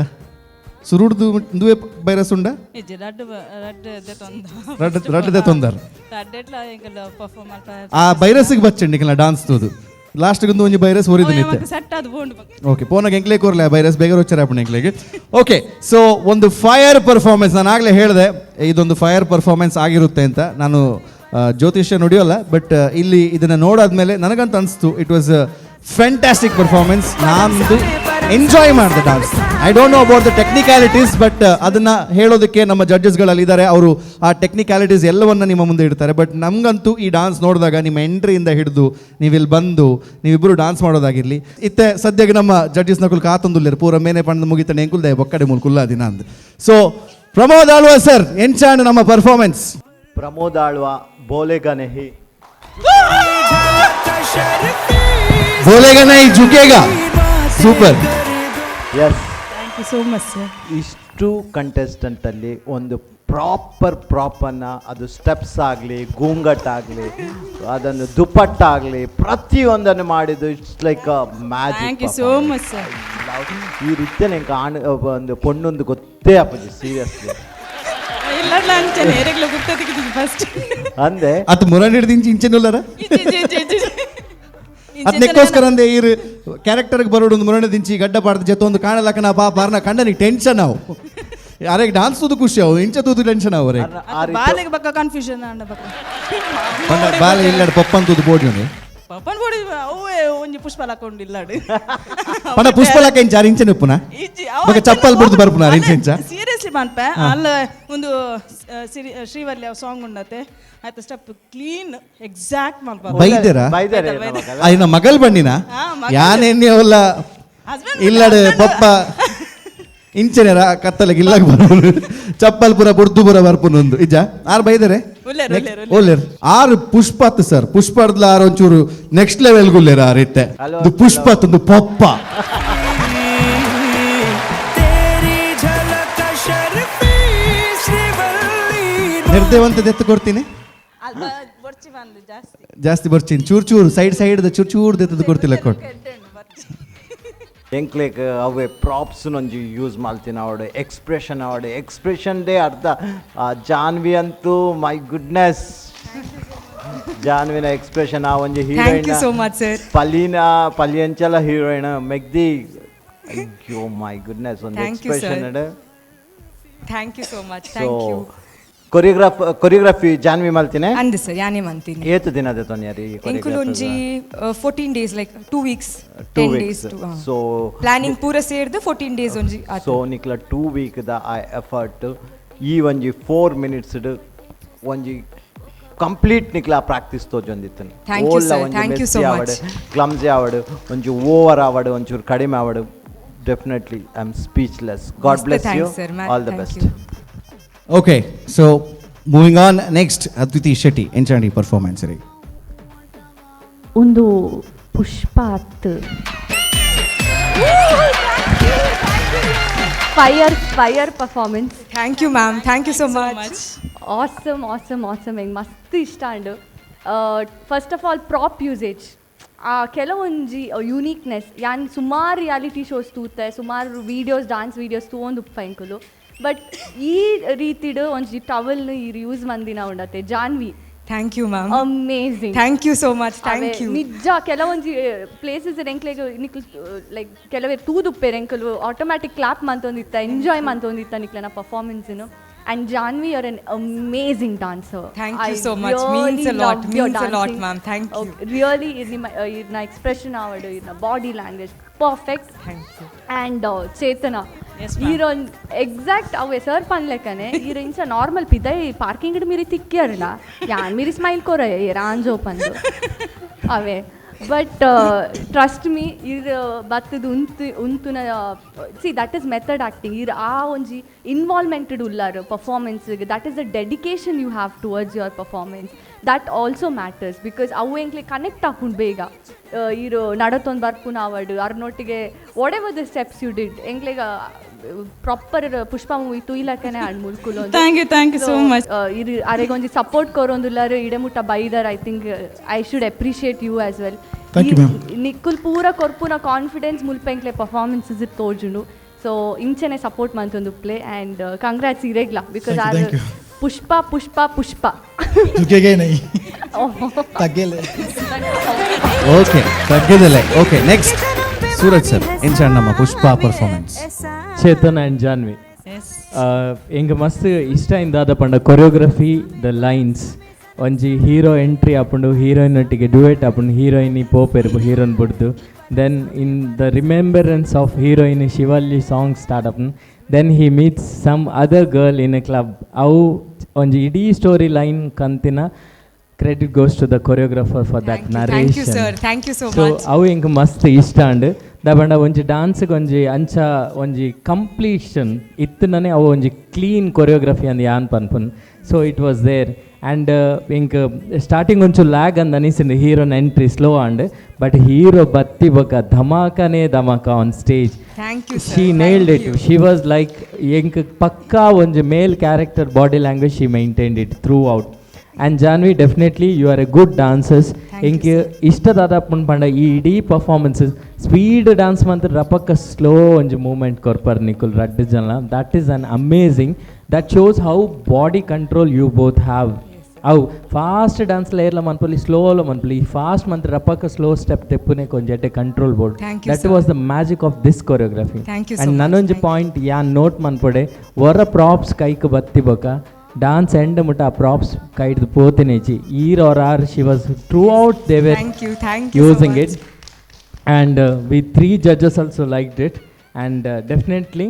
ಸುರುಡ್ದು ಇಂದುವೆ ಬೈರಸ್ ಉಂಡ? ಇಜ್ಜಿ, ರಡ್ಡ್ ರಡ್ಡ್ ದೆತೊಂದ. ರಡ್ಡ್ ದೆತೊಂದಾರ್. ರಡ್ಡೆಟ್ಲ ಎಂಕುಲು ಪರ್ಫಾರ್ಮ್ ಮಲ್ಪ. ಆ ಬೈರಸ್ಗೆ ಬಚ್ಚಂడి ನಿಕ್ಲ ಡಾನ್ಸ್ ತೂದು. ಲಾಸ್ಟ್ ಗೊಂದು ಒಂಜಿ ಬೈರಸ್ ಒರಿದು ನಿತ್ತೆ. ಸೆಟ್ ಅದು ಪೋಂಡು ಬೊಕ್ಕ. ಓಕೆ, ಪೋನಾಗ ಎಂಕ್ಲೆ ಕೋರ್ಲೆ ಬೈರಸ್ ಬೇಗ ರೋಚರ ಆಪುಂಡು ಎಂಕ್ಲೆಗ್. ಓಕೆ, ಸೊ ಒಂದು ಫೈರ್ ಪರ್ಫಾರ್ಮೆನ್ಸ್ ನಾನು ಆಗಲೇ ಹೇಳಿದೆ, ಇದೊಂದು ಫೈರ್ ಪರ್ಫಾರ್ಮೆನ್ಸ್ ಆಗಿರುತ್ತೆ ಅಂತ. ನಾನು ಜ್ಯೋತಿಷ್ಯ ನುಡಿಯೋಲ್ಲ, ಬಟ್ ಇಲ್ಲಿ ಇದನ್ನು ನೋಡಾದ್ಮೇಲೆ ನನಗಂತ ಅನಿಸ್ತು it was a fantastic performance. ನಾನು ಎಂಜಾಯ್ ಮಾಡಿದೆ dance. I don't know about the technicalities, but ಅದನ್ನು ಹೇಳೋದಕ್ಕೆ ನಮ್ಮ ಜಡ್ಜಸ್ಗಳಲ್ಲಿ ಇದ್ದಾರೆ, ಅವರು ಆ ಟೆಕ್ನಿಕ್ಯಾಲಿಟೀಸ್ ಎಲ್ಲವನ್ನ ನಿಮ್ಮ ಮುಂದೆ ಇಡ್ತಾರೆ. ಬಟ್ ನಮಗಂತೂ ಈ ಡಾನ್ಸ್ ನೋಡಿದಾಗ ನಿಮ್ಮ ಎಂಟ್ರಿಯಿಂದ ಹಿಡಿದು ನೀವಿಲ್ಲಿ ಬಂದು ನೀವಿಬ್ಬರು ಡಾನ್ಸ್ ಮಾಡೋದಾಗಿರಲಿ, ಇತ್ತೆ ಸದ್ಯಕ್ಕೆ ನಮ್ಮ ಜಡ್ಜಸ್ ನಕುಲ್ ಕಾತೊಂದುಲ್ಲೇರು ಪೂರ ಮೇನೆ ಪಂಡ ಮುಗಿತಾನೆ ಎಂಕುಲ್ ದಯ ಬೊಕ್ಕಡೆ ಮೂಲ ಕುಲ್ಲ ದಿನ ಅಂದ್. ಸೊ ಪ್ರಮೋದ್ ಆಳ್ವ ಸರ್, ಎಂಚಾಂಡ್ ನಮ್ಮ ಪರ್ಫಾರ್ಮೆನ್ಸ್? ಪ್ರಮೋದ್ ಆಳ್ವ ಬೋಲೆಗಾ ನೆಹಿ, ಬೋಲೆಗಾ ನಹಿ ಝುಕೇಗಾ. Super. Yes, thank you so much sir. ಇಷ್ಟು ಕಂಟೆಸ್ಟೆಂಟಲ್ಲಿ ಒಂದು ಪ್ರಾಪರ್ ಪ್ರಾಪನ್ನು, ಅದು ಸ್ಟೆಪ್ಸ್ ಆಗಲಿ, ಗೂಂಗಟ್ ಆಗಲಿ, ಅದನ್ನು ದುಪಟ್ಟಾಗಲಿ, ಪ್ರತಿಯೊಂದನ್ನು ಮಾಡಿದ್ದು it's like a magic. Thank you so much sir. ಈ ರೀತಿಯ ನಂಗೆ ಆಣ್ ಒಂದು ಪೊಣ್ಣೊಂದು ಗೊತ್ತೇ ಆಪುಜಿ ಸೀರಿಯಸ್ಲಿ. ಇಲ್ಲ, ಎಲ್ಲಡ್ಲ ಅಂಚನೆ ಎರೆಗ್ಲ ಗುರ್ತದಿಕ್ಕಿದ್ದು ಫಸ್ಟ್. ಅಂದೆ. ಅತ್ ಮುರನ್ ಹಿಡ್ದು ಇಂಚೆನುಲ್ಲರ ಅದಕ್ಕೋಸ್ಕರ ಅಂದೆ ಈರು ಕ್ಯಾರೆಕ್ಟರ್ಗೆ ಬರೋಡು ಒಂದು ಮುರಣ ದಿಂಚಿ ಗಡ್ಡ ಪಾಡ್ದು ಜೊತೆ ಒಂದು ಕಾಣಲಕ್ಕನ ಪಾಪ ಅರ್ನ ಕಂಡನಿಗೆ ಟೆನ್ಷನ್ ಅವು. ಅರೆಗೆ ಡಾನ್ಸ್ ತೂದು ಖುಷಿ ಅವು, ಇಂಚ ತೂದು ಟೆನ್ಷನ್ ಅವು ಅರೆ. ಬಾಲೆಗೆ ಬಕ್ಕ ಕನ್ಫ್ಯೂಷನ್ ಅಂಡ ಬಕ್ಕ. ಪಂಡ ಬಾಲೆ ಇಲ್ಲಡ ಪಪ್ಪನ್ ತೂದು ಬೋಡ್ಯುನಿ. ಪಪ್ಪನ್ ಬೋಡಿ ಅವೇ ಒಂಜಿ ಪುಷ್ಪ ಹಾಕೊಂಡಿಲ್ಲಾಡು. ಪಂಡ ಪುಷ್ಪಲಕ್ಕ ಇಂಚ ಅರ್ ಇಂಚನೆ ಉಪ್ಪುನ ಇಜ್ಜಿ. ಬೊಕ ಚಪ್ಪಲ್ ಬುಡ್ದು ಬರ್ಪುನ ಅರ್ ಇಂಚ ಇಂಚ. ಸೀರಿಯಸ್ಲಿ ಪನ್ಪೆ ಅಲ್ಲ ಒಂದು ಶ್ರೀವಲ್ಲಿ ಸಾಂಗ್ ಉಂಡತೆ ಆಯ್ತು step clean exact ಮಲ್ಪ. ಬೈದೆರಾ? ಬೈದೆರೆ. ಆಯ್ನ ಮಗಲ್ ಬಣ್ಣಿನ ಯಾನೆನ್ನೆ ಅವಲ್ಲ ಇಲ್ಲಡೆ ಪಪ್ಪ ಇಂಚನೆ ಕತ್ತಲೆಗೆ ಇಲ್ಲಾಗ ಬರ್ಪುನು ಚಪ್ಪಲ್ ಪುರ ಬುಡ್ದು ಪುರ ಬರ್ಪುನು ಒಂದು ಇಜ್ಜ ಆರ್ ಬೈದರೆ. ಉಲ್ಲೇರ್, ಉಲ್ಲೇರ್, ಓಲೇರ್ ಆರು ಪುಷ್ಪತ್ ಸರ್ ಪುಷ್ಪರ್ದ್ಲ ಆರು ಒಂಚೂರು ನೆಕ್ಸ್ಟ್ ಲೆವೆಲ್ ಗುಲ್ಲೇರ ಆರ್ ಇತ್ತೆ ಇದು ಪುಷ್ಪತ್ ಒಂದು ಪಪ್ಪ. ನಿರ್ದೇವಂತ ದೆತ್ತು ಕೊಡ್ತೀನಿ ಜಾಸ್ತಿ ಬರ್ತೀನಿ ಚೂರು ಚೂರು ಸೈಡ್ ಸೈಡ್ ಚೂರು ಚೂರು ದೆತ್ತದು ಕೊಡ್ತಿಲ್ಲ ಕೊಟ್ಟು. ಎಂಕ್ಲೇಕ್ ಅವೇ ಪ್ರಾಪ್ಸ್ ಒಂಜಿ ಯೂಸ್ ಮಲ್ತಿನ ಅವಡು ಎಕ್ಸ್ಪ್ರೆಷನ್ ಅವಡು ಎಕ್ಸ್ಪ್ರೆಷನ್ ಡೇ ಅರ್ಧ. ಜಾನ್ವಿ ಅಂತೂ my goodness, ಜಾನ್ವಿನ expression ಆ ಒಂಜಿ Thank you heroine so much, sir. ಪಲಿನ ಪಲಿಯಂಚಲ heroine ಮೆಗ್ದಿ ಅಯ್ಯೋ my goodness ಒಂದು Thank you, sir. Expression. Thank you so much. So thank you. Choreography Janvi ಮಲ್ತಿನೆ ಅಂದ್ ಸರ್, ಯಾನೇ ಮಂತೀನಿ. ಏತು ದಿನದ ತೊನ್ಯಾರಿ? ಎಂಕುಲೊಂಜಿ 14 days, like 2 weeks. 2 10 weeks. Days. So planning ಪೂರ ಸೇರ್ದು 14 days ಒಂಜಿ ಆತು. ಸೊ ನಿಕ್ಲ 2 weak ದ ಆ ಎಫರ್ಟ್ ಈ ಒಂಜಿ 4 ಮಿನಿಟ್ಸ್ ಒಂಜಿ ಕಂಪ್ಲೀಟ್ ನಿಕ್ಲ ಪ್ರಾಕ್ಟೀಸ್ ತೋಜೊಂದಿತ್ತು. Thank you, sir. Thank you so much. Clumsy ಆವಡು ಒಂಜಿ ಓವರ್ ಆವಡು ಒಂಚೂರು ಕಡಿಮೆ ಆವಡು. Definitely I am speechless. God Mr. Bless thanks, you. Sir. All the thank best. you. Okay, so moving on next Adviti Shetty ಎಂಚಾಂಡಿ performance ರೀ. ಒಂದು ಪುಷ್ಪ ಅತ್ತು fire fire performance. Thank you ma'am, thank you so much. Awesome awesome awesome. ಹೆಂಗೆ ಮಸ್ತ್ ಇಷ್ಟ and first of all prop usage ಆ ಕೆಲವೊಂಜಿ uniqueness. ಯಾನ್ ಸುಮಾರು reality shows ತೂತೆ, ಸುಮಾರು videos dance videos ತೂವೊಂದು ಉಪ್ಪ ಎಂಕುಲು, ಬಟ್ ಈ ರೀತಿಡ್ ಒಂಜಿ ಟವಲ್ ಈ ಯೂಸ್ ಮಂದಿನ ಉಂಡತೆ Janvi. Thank you ma'am. Amazing. Thank you so much. Thank you. ನಿಜ ಕೆಲವೊಂಜಿ ಪ್ಲೇಸಸ್ ಎಂಕ್ಲೆಗ್ ನಿಕ್ಲು ಲೈಕ್ ಕೆಲವೇ ತೂದುಪ್ಪೇರು ಎಂಕುಲು ಆಟೋಮ್ಯಾಟಿಕ್ ಕ್ಲಾಪ್ ಮಂತೊಂದಿತ್ತ, ಎಂಜಾಯ್ ಮಂತೊಂದಿತ್ತ ನಿಕ್ಲೆನ ಪರ್ಫಾರ್ಮೆನ್ಸ್ನು. And Janvi, are an amazing dancer. Thank you so much. Means a lot. Means a lot, ma'am. Thank you. Really ನಿಮ್ಮ ಇರ್ನ expression ಆವಡು ಇರ್ನ body language perfect. Thank you. And Chetana Yes, ma'am. ಈರೊಂದು exact ಅವೆ sir ಪನ್ಲೆಕ್ಕನೆ ಈರ್ ಇಂಚ normal ಪಿದೈ parking ಮೀರಿ ತಿಕ್ಕಿಯರ್ಡ ಯಾನ್ ಮೀರಿ smile ಕೊರ ರಾಂಜೋ ಪಂದು ಅವೇ. But trust me ಇರ್ ಬತ್ತದ ಉಂತು ಉಂತುನ see that is method acting. ಇರ್ ಆ ಒಂಜಿ ಇನ್ವಾಲ್ವ್ಮೆಂಟೆಡ್ ಉಲ್ಲಾರು performance, that is the dedication you have towards your performance, that also matters. Because ಅವು ಎಂಕ್ಲೆ ಕನೆಕ್ಟ್ ಆಪುಂಡು ಬೇಗ. ಇರು ನಡತೊಂದು ಬರ್ಪುನ ಆವಡು ಅರ್ನೊಟ್ಟಿಗೆ whatever the steps you did ಎಂಕ್ಲೆಗ proper Pushpa movie ತೂಯ್ಲಕ್ಕನೆ and ಮುಲ್ಕುಲು. Thank you, thank you so much. ಇರು ಅರೆಗೊಂಜಿ support ಕೊರೊಂದುಲ್ಲಾರು ಇಡೆಮುಟ್ಟ ಬೈದರ್. I think I should appreciate you as well. Thank you, ma'am. ನಿಕ್ಕುಲ್ ಪೂರ ಕೊರ್ಪುನ ಕಾನ್ಫಿಡೆನ್ಸ್ ಮುಲ್ಪ ಎಂಕ್ಲೆ ಪರ್ಫಾರ್ಮೆನ್ಸಸ್ ತೋಜುಂಡು. ಸೊ ಇಂಚನೆ ಸಪೋರ್ಟ್ ಮಂತೊಂದು play and congrats ಇರೆಗ್ಲ because Thank you, are thank you. Pushpa Pushpa Pushpa. झुकेगा ही नहीं, ತಗ್ಗೇಲೆ. ಓಕೆ ತಗ್ಗದಲ್ಲೇ. Okay next Suraj sir ಎಂಚಾಂಡ್ ನಮ್ಮ ಪುಷ್ಪ ಪರ್ಫಾರ್ಮೆನ್ಸ್. ಚೇತನ್ ಆ್ಯಂಡ್ ಜಾನ್ವಿ ಎಂಕ್ ಮಸ್ತ್ ಇಷ್ಟ ಇಂದಾದ ಪಂಡ choreography the lines ಒಂಜಿ ಹೀರೋ ಎಂಟ್ರಿ ಆಪುಂಡು ಹೀರೋಯಿನ್ ಒಟ್ಟಿಗೆ ಡ್ಯುಯೆಟ್ ಆಪುಂಡು ಹೀರೋಯಿನ್ ಪೋಪೆರ್ ಹೀರೋನ್ ಬುಡ್ದು then in the remembrance of heroine Shivalli song start ಆಪುಂಡು then he meets some other girl in a club. ಅವು ಒಂಜಿ ಇಡೀ ಸ್ಟೋರಿ ಲೈನ್ ಕಂತಿನ credit goes to the choreographer for that Thank you, sir. Narration. Thank you so so much. ಅವು ಎಂಕ್ ಮಸ್ತ್ ಇಷ್ಟ ಅಂಡ್ ದಾಬಂಡ ಒಂಜಿ ಡಾನ್ಸ್ಗೆ ಒಂಜಿ ಅಂಚ ಒಂಜಿ ಕಂಪ್ಲೀಷನ್ ಇತ್ತನೇ ಅವು ಒಂಜಿ ಕ್ಲೀನ್ ಕೊರಿಯೋಗ್ರಫಿ ಅಂದ್ ಯಾನ್ ಪನ್ಪುನ್. So it was there and ಎಂಕ್ ಸ್ಟಾರ್ಟಿಂಗ್ ಒಂಚೂರು ಲ್ಯಾಗ್ ಅಂದ್ ಅನಿಸಿಂದು ಹೀರೋನ್ entry slow and but hero ಬತ್ತಿ ಬೊಕ ಧಮಾಕನೇ dhamaka on stage. Thank you, sir. She nailed it. She was like ಎಂಕ್ ಪಕ್ಕಾ ಒಂಜಿ male character body language she maintained it throughout. And Janvi, definitely you are a good dancers. ಎಂಕ್ ಇಷ್ಟ ದಾದಾಪುಂಡು ಪಂಡ ಈ ಇಡೀ performances speed dance ಮಂತ್ ರಪಕ್ಕ ಸ್ಲೋ ಒಂಜಿ ಮೂವ್ಮೆಂಟ್ ಕೊರ್ಪರ್ ನಿಕುಲ್ ರಡ್ಡ್ ಜನ. That is an amazing, that shows how body control you both have. ಅವು ಫಾಸ್ಟ್ ಡಾನ್ಸ್ ಏರ್ಲ ಮನ್ಪೊಲಿ, ಸ್ಲೋಲ ಮನ್ಪೊಲಿ. ಈ ಫಾಸ್ಟ್ ಮಂತ್ ರಪಕ್ಕ ಸ್ಲೋ ಸ್ಟೆಪ್ ತೆಪ್ಪುನೆ ಕೊಂಜೆಡ್ಡೆ control board. Thank you, that sir. Was the magic of this choreography. Thank you so and much. ನನೊಂಜಿ point ಯಾನ್ note ಮನ್ಪೊಡೆ, ಒರ ಪ್ರಾಪ್ಸ್ ಕೈಕ್ ಬತ್ತಿ ಬೊಕ ಡಾನ್ಸ್ ಎಂಡ್ ಮುಟ್ಟ ಆ ಪ್ರಾಪ್ಸ್ ಕೈಡ್ದು ಪೋತಿನೇಜಿ ಈರ್ or are she was throughout they were Thank you, thank you so using much. It. And we three judges also liked it, and definitely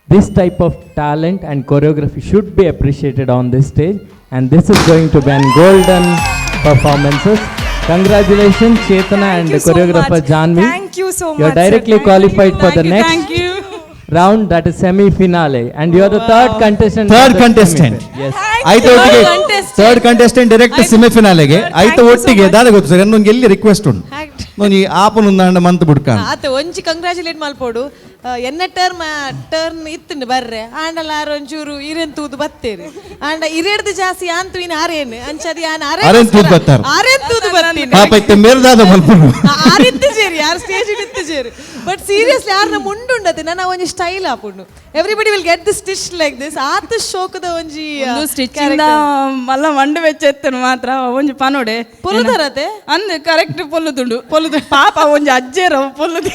this type of talent and choreography should be appreciated on this stage, and this is going to be an golden performances. Congratulations, Chetana and you so choreographer much. Janvi. Thank you so You are much, sir. Directly Thank you, qualified for the thank you, next thank you. round, that is semi finale, and you are the third contestant for third the contestant. semi-final. Yes. ಆಯ್ತು, ಒಟ್ಟಿಗೆ third contestant direct ಸೆಮಿಫಿನಾಲೆಗೆ. ಆಯ್ತು, ಒಟ್ಟಿಗೆ ದಾದ ಗೊತ್ತು sir, ಇನ್ನೊಂದು ಎಲ್ಲಿ request ಉಂಟು ಒಂಜಿ ಆಪನ ಮಂತ್ ಬುಡ್ಕ. ಆತ ಒಂಜಿ ಕಂಗ್ರಾಚುಲೇಟ್ ಮಲ್ಪೋಡು. ಎನ್ನ ಟರ್ಮ್ ಟರ್ನ್ ಇತ್ತುಂಡು ಬರ್ರೆ ಆಂಡಲ ಆರ್ ಒಂಚೂರು ಇರೇನ್ ತೂದು ಬತ್ತೇರು ಆಂಡ ಇರೇಡ್ದು ಜಾಸ್ತಿ ಆನ್ ತೂಯಿನ ಆರೇನು ಅಂಚದಿ ಆನ್ ಆರೇನ್ ತೂದು ಬತ್ತಾರು. ಆರೇನ್ ತೂದು ಬತ್ತೀನಿ. ಪಾಪ ಇತ್ತೆ ಮೇರ್ದಾದ ಮಲ್ಪುನು. ಆರಿತ್ತು ಸೇರಿ ಯಾರು ಸ್ಟೇಜ್ ಇತ್ತು ಸೇರಿ. ಬಟ್ ಸೀರಿಯಸ್ಲಿ ಯಾರನ್ನ ಮುಂಡುಂಡತೆ ನನ್ನ ಒಂಜಿ ಸ್ಟೈಲ್ ಆಪುಂಡು. Everybody will get the stitch like this ಆತ ಶೋಕದ ಒಂಜಿ ಸ್ಟಿಚಿಂಗ್ ಮಲ್ಲ ಮಂಡು ವೆಚ್ಚೆತ್ತನು ಮಾತ್ರ ಒಂಜಿ ಪನೋಡೆ ಪೊಲುದರತೆ ಅಂದ್ ಕರೆಕ್ಟ್ ಪೊಲ್ಲುದುಂಡು ಪೊಲ್ಲುದು ಪಾಪ ಒಂಜಿ ಅಜ್ಜೇರ ಪೊಲ್ಲುದು.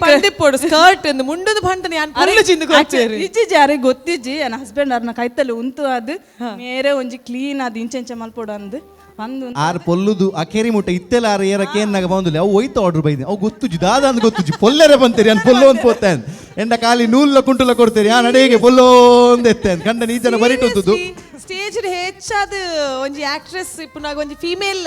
ಪಂಡಿಪ್ಪೋಡು ಸ್ಕರ್ಟ್ ಒಂದು ಮುಂಡುದು ಪಂಟನೆ ಯಾನ್ ಪೊಲ್ಲು ಚಿಂದು ಕೊರ್ಪೇರು. ಇಜ್ಜಿ ಅರೆ ಗೊತ್ತಿಜ್ಜಿ. ನನ್ನ ಹಸ್ಬೆಂಡ್ ಅರ್ನ ಕೈತಲ್ಲಿ ಉಂತು ಅದು ಮೇರೆ ಒಂಜಿ ಕ್ಲೀನ್ ಅದು ಇಂಚೆಂಚ ಮಲ್ಪೋಡು ಅಂದ್ ಬಂದು. ಆರ್ ಪೊಲ್ಲುದು ಅಕೇರಿ ಮುಟ್ಟ ಇತ್ತೆಲ್ಲ ಆರ್ ಏರ ಕೇನ್ನಾಗ ಬಂದಿಲ್ಲ. ಅವು ಒಯ್ತು ಆರ್ಡರ್ ಬೈದೆ ಅವು ಗೊತ್ತುಜಿ ದಾದ ಅಂದ್ ಗೊತ್ತುಜಿ. ಪೊಲ್ಲೆರೆ ಬಂತೀರಿ ಅನ್ ಪೊಲ್ಲೋ ಅಂತ ಪೋತೆ ಎಂಡ ಖಾಲಿ ನೂಲ್ಲ ಕುಂಟುಲ ಕೊಡ್ತೀರಿ ಆ ನಡೆಗೆ ಪೊಲ್ಲೋ ಅಂದ್ ಎತ್ತೆ ಅಂದ್ ಕಂಡ ನೀ ಜನ ಬರಿಟುಂತುದು. ಸ್ಟೇಜ್ ಹೆಚ್ಚಾದ ಒಂಜಿ ಆಕ್ಟ್ರೆಸ್ ಇಪ್ಪುನಾಗ ಒಂಜಿ ಫೀಮೇಲ್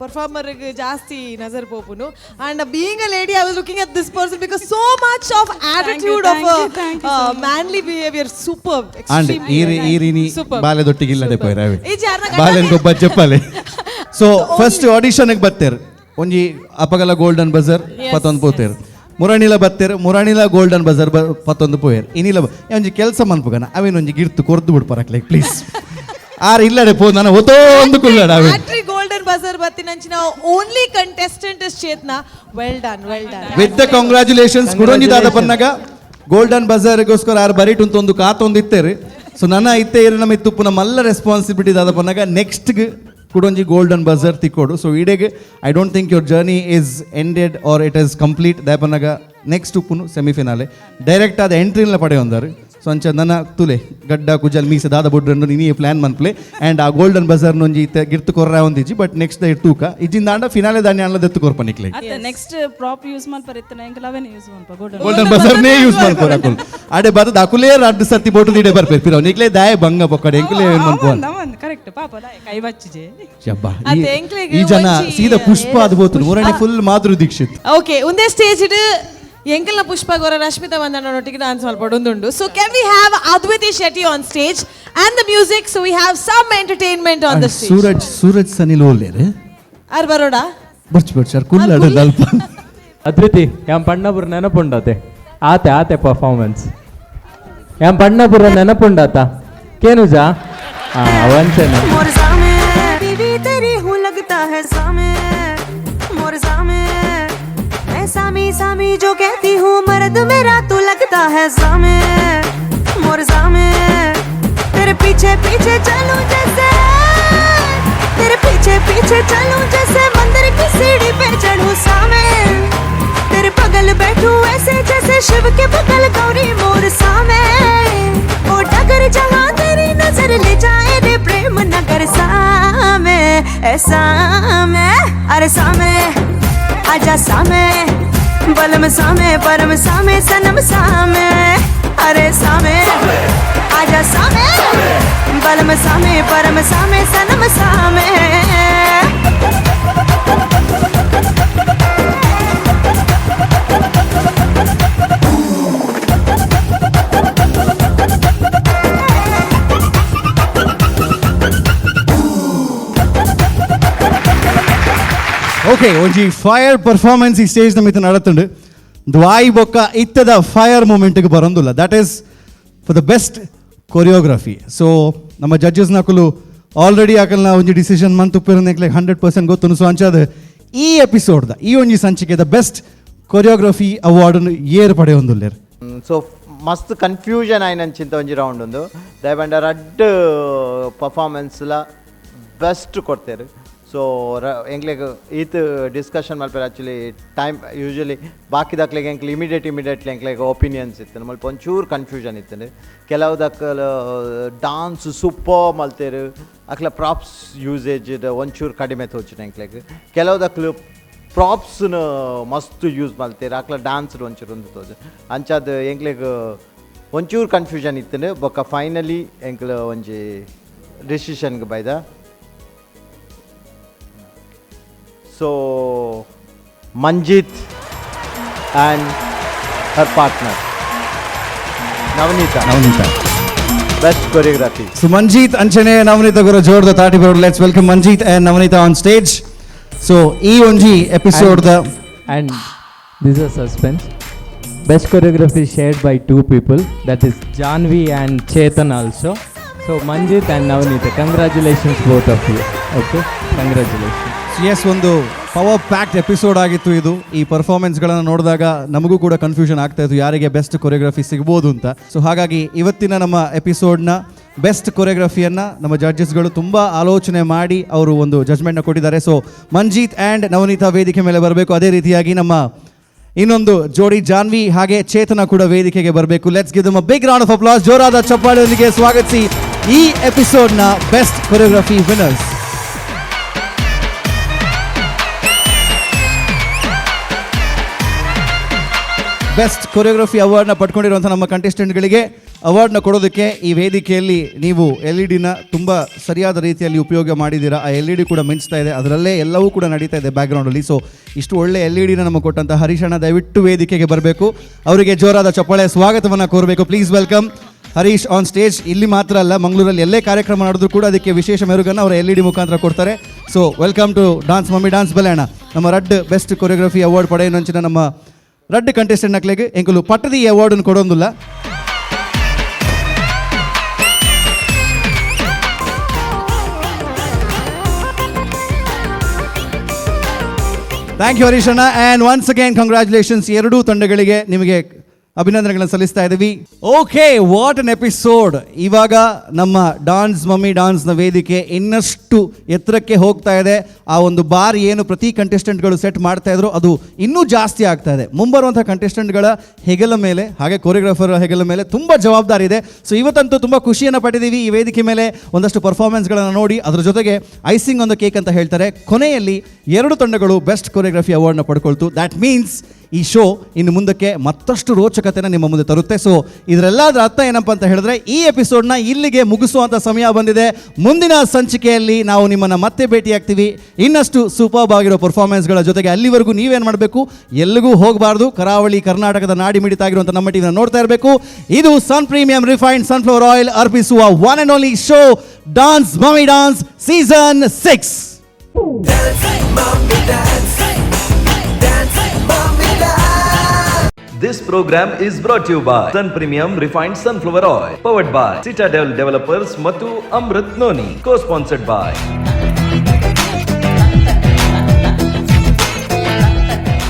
ಪರ್ಫಾರ್ಮರ್ ಜಾಸ್ತಿ ನಜರ್ ಪೋಪುನು. And being a lady I was looking at this person because so much of attitude of thank you, thank you so much. Manly behaviour, super. And ಈರಿ ಈರಿನಿ ಬಾಲೆದೊಟ್ಟಿಗೆ ಇಲ್ಲದೆ ಪೋಯ್ರ ಅವೆ ಈ ಜಾರ್ನ ಬಾಲೆನ್ ಗೊಬ್ಬ చెప్పాలి. So first audition ಬತ್ತೇರು ಒಂಜಿ ಅಪಗಲ golden buzzer ಪತ್ತೊಂದು ಪೋತೇರು. ಮುರಾಣಿಲ ಬತ್ತೇರು, ಮುರಾಣಿಲ ಗೋಲ್ಡನ್ ಬಜರ್ ಪತ್ತೊಂದು ಪೋಯೇರು. ಇನಿಲ ಒಂಜಿ ಕೆಲಸ ಮನ್ಪುಗನ ಅವೇನೊಂಜಿ ಗಿರ್ತು ಕೊರ್ದು ಬಿಡ್ಪಾರಕ್ಲೆ ಪ್ಲೀಸ್. ಆರ್ ಇಲ್ಲಡೆ ಪೋ ನಾನು ಒತ್ತೋ ಒಂದು ಕುಲ್ಲಡ ಅವೆ. Hattrick golden buzzer ಬತ್ತಿನಂಚಿನ only contestant is Chetana. Well done, well done. With the congratulations. ಕುಡೊಂಜಿ ದಾದ ಪನ್ನಗ ಗೋಲ್ಡನ್ ಬಜಾರ್ಗೋಸ್ಕರ ಆರು ಬರೀಟು ಒಂದು ಕಾತೊಂದು ಇತ್ತೇರು. ಸೊ ನನ್ನ ಇತ್ತೆ ಇರು ನಮ್ಮ ಇತ್ತುಪ್ಪು ನಮ್ಮೆಲ್ಲ ರೆಸ್ಪಾನ್ಸಿಬಿಲಿಟಿ ದಾದ ಪನ್ನಗ ನೆಕ್ಸ್ಟ್ ಕುಡೊಂಜಿ ಗೋಲ್ಡನ್ ಬಜಾರ್ ತಿಕ್ಕೋಡು. ಸೊ ಇಡೆಗೆ I don't think your journey is ended or it is complete. ದಾಪನ್ನಗ next ಉಪ್ಪುನು ಸೆಮಿಫಿನಾಲೆ direct ಆದ ಎಂಟ್ರಿನ ಪಡೆಯೊಂದಾರು. ಸೊ ಅಂಚ ನನ್ನ ತುಲೆ ಗಡ್ಡ ಕುಜಲ್ ಮೀಸೆ ದಾದ ಬೊಡ್ಡು ನೀ ಪ್ಲಾನ್ ಮನ್ಪ್ಲೆ. ಆ್ಯಂಡ್ ಆ ಗೋಲ್ಡನ್ ಬಜಾರ್ ನೊಂಜಿ ಇತ್ತೆ ಗಿರ್ತು ಕೊರ್ರ ಒಂದಿಜ್ಜಿ ಬಟ್ ನೆಕ್ಸ್ಟ್ ತೂಕ ಇಜ್ಜಿಂದಾಂಡ ಫಿನಾಲೆ ದಾನಿ ಅನ್ಲದ ಎತ್ತು ಕೊರ್ಪ ನಿಕ್ಲೆ. ಅತ್ತೆ next prop use ಮಲ್ಪರ ಇತ್ತನ ಎಂಕಲ ಅವೇನೆ ಯೂಸ್ ಮಲ್ಪ ಗೋಲ್ಡನ್ ಗೋಲ್ಡನ್ ಬಜಾರ್ನೇ ಯೂಸ್ ಮಲ್ಪರ ಅಕುಲ್ ಆಡೆ ಬತ್ತದ ಅಕುಲೇ ರಡ್ಡು ಸರ್ತಿ ಬೋಟು ದೀಡೆ ಬರ್ಪೇರು ಪಿರವ್ ನಿಕ್ಲೆ ದಾಯ ಬಂಗ ಬೊಕ್ಕಡೆ ಎಂಕುಲೇ ಏನ್ ಮನ್ಪು ಕರೆಕ್ಟ್ ಪಾಪ ದಾಯ ಕೈ ಬಚ್ಚಿಜೆ. ಶಬ್ಬಾ. ಅತ್ತೆ ಎಂಕ್ಲೆಗ್ ಈ ಜನ ಒಂಜಿ ಸೀದಾ ಪುಷ್ಪ ಅದು ಬೋತು ಮುರಣಿ ಫುಲ್ ಮಾಧುರಿ ದೀಕ್ಷಿತ್. ಓಕೆ, ಒಂದೇ ಸ್ಟೇಜ್ ಎಂಕಲ್ನ ಪುಷ್ಪ ಗೌರ ರಶ್ಮಿತಾ ಮಂದಣ್ಣನೊಟ್ಟಿಗೆ ಡಾನ್ಸ್ ಮಲ್ಪಡೊಂದುಂಡು. So can we have Adviti Shetty on stage and the music, so we have some entertainment on the stage. Suraj Suraj Sanil ಓಲೇರು R ಬರೋಡಾ ಬರ್ಚ್ ಬರ್ಚ್ ಆರ್ ಕುಲ್ಲಡ ಅಲ್ಪ. ಅದ್ವಿತಿ ಯಾಂ ಪಣ್ಣಪುರ ನೆನಪುಂಡತೆ ಆತೆ ಆತೆ ಪರ್ಫಾರ್ಮೆನ್ಸ್ ಯಾಂ ಪಣ್ಣಪುರ ನೆನಪುಂಡಾತ ಕೇನುಜಾ ಅವಂಚನೆ. मोर सामे बीवी तेरी हूँ लगता है सामे मोर सामे मैं सामी सामी जो कहती हूँ मर्द मेरा तू लगता है सामे मोर सामे तेरे पीछे पीछे चलूं जैसे तेरे पीछे पीछे चलूं जैसे मंदिर की सीढ़ी पे चढ़ूं सामे तेरे बगल बैठूं ऐसे जैसे शिव के बगल गौरी मोर सामे ओ डगर जहाँ तेरी नजर ले जाए रे प्रेम नगर सामे ए सामे अरे सामे आजा सामे बलम सामे परम सामे सनम सामे अरे सामे आजा सामे बलम सामे परम सामे सनम सामे. ಓಕೆ, ಒಂಜಿ ಫೈರ್ ಪರ್ಫಾರ್ಮೆನ್ಸ್ ಈ ಸ್ಟೇಜ್ ನಮಿತ ನಡತುಂಡು. ದ್ವಾಯಿ ಬೊಕ್ಕ ಇತ್ತದ ಫೈರ್ ಮೂಮೆಂಟ್ಗೆ ಬರೋದಿಲ್ಲ. That is for the best Choreography. So ನಮ್ಮ ಜಡ್ಜಸ್ನಕುಲು ಆಲ್ರೆಡಿ ಆಕಲ್ನ ಒಂಜಿ ಡಿಸಿಷನ್ ಮಂತ್ ಉಪ್ಪಿರನೆಕ್ಲೆ 100% ಗೊತ್ತುನು. ಸೊ ಅಂಚಾದ ಈ ಎಪಿಸೋಡ್ದ ಈ ಒಂಜಿ ಸಂಚಿಕೆದ ಬೆಸ್ಟ್ ಕೊರಿಯೋಗ್ರಫಿ ಅವಾರ್ಡ್ನು ಏರ್ ಪಡೆಯೊಂದುಲ್ಲೆರ್. ಸೊ ಮಸ್ತ್ ಕನ್ಫ್ಯೂಷನ್ ಆಯ್ನಂಚಿಂತ ಒಂಜಿ ರೌಂಡ್ ಉಂದು. ದಯಬಂಡ ರಡ್ಡ್ ಪರ್ಫಾರ್ಮೆನ್ಸ್ಲ ಬೆಸ್ಟ್ ಕೊಡ್ತೇರು. ಸೊ ಎಂಕ್ಲೆಗ್ ಈತ್ ಡಿಸ್ಕಷನ್ ಮಲ್ಪೆರ್ actually time usually ಬಾಕಿದಕ್ಲೆಗ್ ಎಂಕ್ಲೆ ಇಮಿಡಿಯೇಟ್ಲಿ ಎಂಕ್ಲೆಗ್ ಒಪಿನಿಯನ್ಸ್ ಇತ್ತು. ಮಲ್ಪ ಒಂಚೂರು ಕನ್ಫ್ಯೂಷನ್ ಇತ್ತು. ಕೆಲವು ದಕ್ಕಲು ಡಾನ್ಸ್ ಸೂಪರ್ ಮಲ್ತೇರು, ಅಕ್ಲ ಪ್ರಾಪ್ಸ್ ಯೂಸೇಜ್ ಒಂಚೂರು ಕಡಿಮೆ ತೋಚಿನ ಎಂಕ್ಲೆಗ್. ಕೆಲವು ದಕ್ಲು ಪ್ರಾಪ್ಸ್ನ ಮಸ್ತ್ ಯೂಸ್ ಮಲ್ತೇರು, ಅಕ್ಲ ಡಾನ್ಸ್ ಒಂಚೂರು ಒಂದು ತೋಜು. ಅಂಚಾದ ಎಂಕ್ಲೆಗ್ ಒಂಚೂರು ಕನ್ಫ್ಯೂಷನ್ ಇತ್ತು. ಬೊಕ್ಕ ಫೈನಲಿ ಎಂಕ್ಲ ಒಂಜಿ ಡಿಸಿಷನ್ಗೆ ಬೈದ. So Manjit and her partner Navaneetha. Navaneetha best choreography. So Manjit ಅಂಚನೆ ನವನೀತ ಗುರು ಜೋರ್ದ ತಾಟಿ ಬರೋಡು. Let's welcome Manjit and Navaneetha on stage. So ಈ ಒಂಜಿ episode the and this a suspense. Best choreography shared by two people, that is Janvi and Chetan also. So Manjit and Navaneetha, congratulations both of you. Okay, congratulations. Yes, ಒಂದು power packed episode ಆಗಿತ್ತು ಇದು. ಈ ಪರ್ಫಾರ್ಮೆನ್ಸ್ಗಳನ್ನು ನೋಡಿದಾಗ ನಮಗೂ ಕೂಡ confusion ಆಗ್ತಾ ಇತ್ತು ಯಾರಿಗೆ ಬೆಸ್ಟ್ ಕೊರಿಯೋಗ್ರಫಿ ಸಿಗ್ಬೋದು ಅಂತ. ಸೊ ಹಾಗಾಗಿ ಇವತ್ತಿನ ನಮ್ಮ ಎಪಿಸೋಡ್ನ ಬೆಸ್ಟ್ ಕೊರಿಯೋಗ್ರಫಿಯನ್ನು ನಮ್ಮ ಜಡ್ಜಸ್ಗಳು ತುಂಬ ಆಲೋಚನೆ ಮಾಡಿ ಅವರು ಒಂದು ಜಡ್ಜ್ಮೆಂಟ್ನ ಕೊಟ್ಟಿದ್ದಾರೆ. ಸೊ ಮಂಜೀತ್ ಆ್ಯಂಡ್ ನವನೀತಾ ವೇದಿಕೆ ಮೇಲೆ ಬರಬೇಕು. ಅದೇ ರೀತಿಯಾಗಿ ನಮ್ಮ ಇನ್ನೊಂದು ಜೋಡಿ ಜಾನ್ವಿ ಹಾಗೆ ಚೇತನ ಕೂಡ ವೇದಿಕೆಗೆ ಬರಬೇಕು. Let's give them a big round of applause. ಜೋರಾದ ಚಪ್ಪಾಳೆಯೊಂದಿಗೆ ಸ್ವಾಗತಿಸಿ ಈ ಎಪಿಸೋಡ್ನ best choreography winners. Best choreography ಅವಾರ್ಡ್ನ ಪಡ್ಕೊಂಡಿರುವಂಥ ನಮ್ಮ ಕಂಟೆಸ್ಟೆಂಟ್ಗಳಿಗೆ ಅವಾರ್ಡ್ನ ಕೊಡೋದಕ್ಕೆ ಈ ವೇದಿಕೆಯಲ್ಲಿ ನೀವು ಎಲ್ ಇ ಡಿನ ತುಂಬ ಸರಿಯಾದ ರೀತಿಯಲ್ಲಿ ಉಪಯೋಗ ಮಾಡಿದ್ದೀರಾ. ಆ L E D ಕೂಡ ಮಿಂಚ್ತಾ ಇದೆ, ಅದರಲ್ಲೇ ಎಲ್ಲವೂ ಕೂಡ ನಡೀತಾ ಇದೆ ಬ್ಯಾಕ್ಗ್ರೌಂಡಲ್ಲಿ. ಸೊ ಇಷ್ಟು ಒಳ್ಳೆ ಎಲ್ ಇ ಡಿನ ನಮಗೆ ಕೊಟ್ಟಂಥ ಹರೀಶಣ್ಣ ದಯವಿಟ್ಟು ವೇದಿಕೆಗೆ ಬರಬೇಕು. ಅವರಿಗೆ ಜೋರಾದ ಚಪ್ಪಾಳೆ ಸ್ವಾಗತವನ್ನು ಕೋರಬೇಕು. Please welcome Harish on stage. ಇಲ್ಲಿ ಮಾತ್ರ ಅಲ್ಲ, ಮಂಗಳೂರಲ್ಲಿ ಎಲ್ಲೇ ಕಾರ್ಯಕ್ರಮ ನಡೆದ್ರು ಕೂಡ ಅದಕ್ಕೆ ವಿಶೇಷ ಮೆರುಗನ್ನು ಅವರ L E D ಮುಖಾಂತರ ಕೊಡ್ತಾರೆ. So welcome to dance mummy dance ಬಲೆಯಣ್ಣ. ನಮ್ಮ ರಡ್ಡ್ best choreography award ಪಡೆಯುವಂಚಿನ ನಮ್ಮ ರಡ್ಡ್ ಕಂಟೆಸ್ಟೆಂಟ್ ನಕ್ಲೆಗ್ ಎಂಕುಲು ಪಟ್ಟದ ಈ ಅವಾರ್ಡನ್ನು ಕೊಡೋದಿಲ್ಲ. Thank you ಹರೀಶಣ್ಣ and once again congratulations. ಎರಡೂ ತಂಡಗಳಿಗೆ ನಿಮಗೆ ಅಭಿನಂದನೆಗಳನ್ನು ಸಲ್ಲಿಸ್ತಾ ಇದ್ದೀವಿ. Okay, what an episode. ಇವಾಗ ನಮ್ಮ ಡಾನ್ಸ್ ಮಮ್ಮಿ ಡಾನ್ಸ್ನ ವೇದಿಕೆ ಇನ್ನಷ್ಟು ಎತ್ತರಕ್ಕೆ ಹೋಗ್ತಾ ಇದೆ. ಆ ಒಂದು ಬಾರ್ ಏನು ಪ್ರತಿ ಕಂಟೆಸ್ಟೆಂಟ್ಗಳು ಸೆಟ್ ಮಾಡ್ತಾ ಇದ್ರು ಅದು ಇನ್ನೂ ಜಾಸ್ತಿ ಆಗ್ತಾ ಇದೆ. ಮುಂಬರುವಂಥ ಕಂಟೆಸ್ಟೆಂಟ್ಗಳ ಹೆಗಲ ಮೇಲೆ ಹಾಗೆ ಕೊರಿಯೋಗ್ರಾಫರ್ ಹೆಗಲ ಮೇಲೆ ತುಂಬ ಜವಾಬ್ದಾರಿ ಇದೆ. ಸೊ ಇವತ್ತಂತೂ ತುಂಬ ಖುಷಿಯನ್ನು ಪಟ್ಟಿದ್ದೀವಿ ಈ ವೇದಿಕೆ ಮೇಲೆ ಒಂದಷ್ಟು ಪರ್ಫಾರ್ಮೆನ್ಸ್ಗಳನ್ನು ನೋಡಿ. ಅದರ ಜೊತೆಗೆ ಐಸಿಂಗ್ ಒಂದು ಕೇಕ್ ಅಂತ ಹೇಳ್ತಾರೆ. ಕೊನೆಯಲ್ಲಿ ಎರಡು ತಂಡಗಳು ಬೆಸ್ಟ್ ಕೊರಿಯೋಗ್ರಫಿ ಅವಾರ್ಡ್ನ ಪಡ್ಕೊಳ್ತು. That means ಈ ಶೋ ಇನ್ನು ಮುಂದಕ್ಕೆ ಮತ್ತಷ್ಟು ರೋಚಕತೆನ ನಿಮ್ಮ ಮುಂದೆ ತರುತ್ತೆ. ಸೊ ಇದರೆಲ್ಲದರ ಅರ್ಥ ಏನಪ್ಪ ಅಂತ ಹೇಳಿದ್ರೆ ಈ ಎಪಿಸೋಡ್ನ ಇಲ್ಲಿಗೆ ಮುಗಿಸುವಂಥ ಸಮಯ ಬಂದಿದೆ. ಮುಂದಿನ ಸಂಚಿಕೆಯಲ್ಲಿ ನಾವು ನಿಮ್ಮನ್ನು ಮತ್ತೆ ಭೇಟಿಯಾಗ್ತೀವಿ ಇನ್ನಷ್ಟು ಸೂಪರ್ಬ್ ಆಗಿರೋ ಪರ್ಫಾರ್ಮೆನ್ಸ್ಗಳ ಜೊತೆಗೆ. ಅಲ್ಲಿವರೆಗೂ ನೀವೇನು ಮಾಡಬೇಕು, ಎಲ್ಲಿಗೂ ಹೋಗಬಾರ್ದು. ಕರಾವಳಿ ಕರ್ನಾಟಕದ ನಾಡಿ ಮಿಡಿತ ಆಗಿರುವಂಥ ನಮ್ಮ ಟಿವಿನ ನೋಡ್ತಾ ಇರಬೇಕು. ಇದು Sun Premium refined sunflower oil ಅರ್ಪಿಸುವ one and only show dance mummy dance season 6. This program is brought to you by Sun Premium Refined Sunflower Oil, powered by Citadel Developers Matu Amrit Noni, co-sponsored by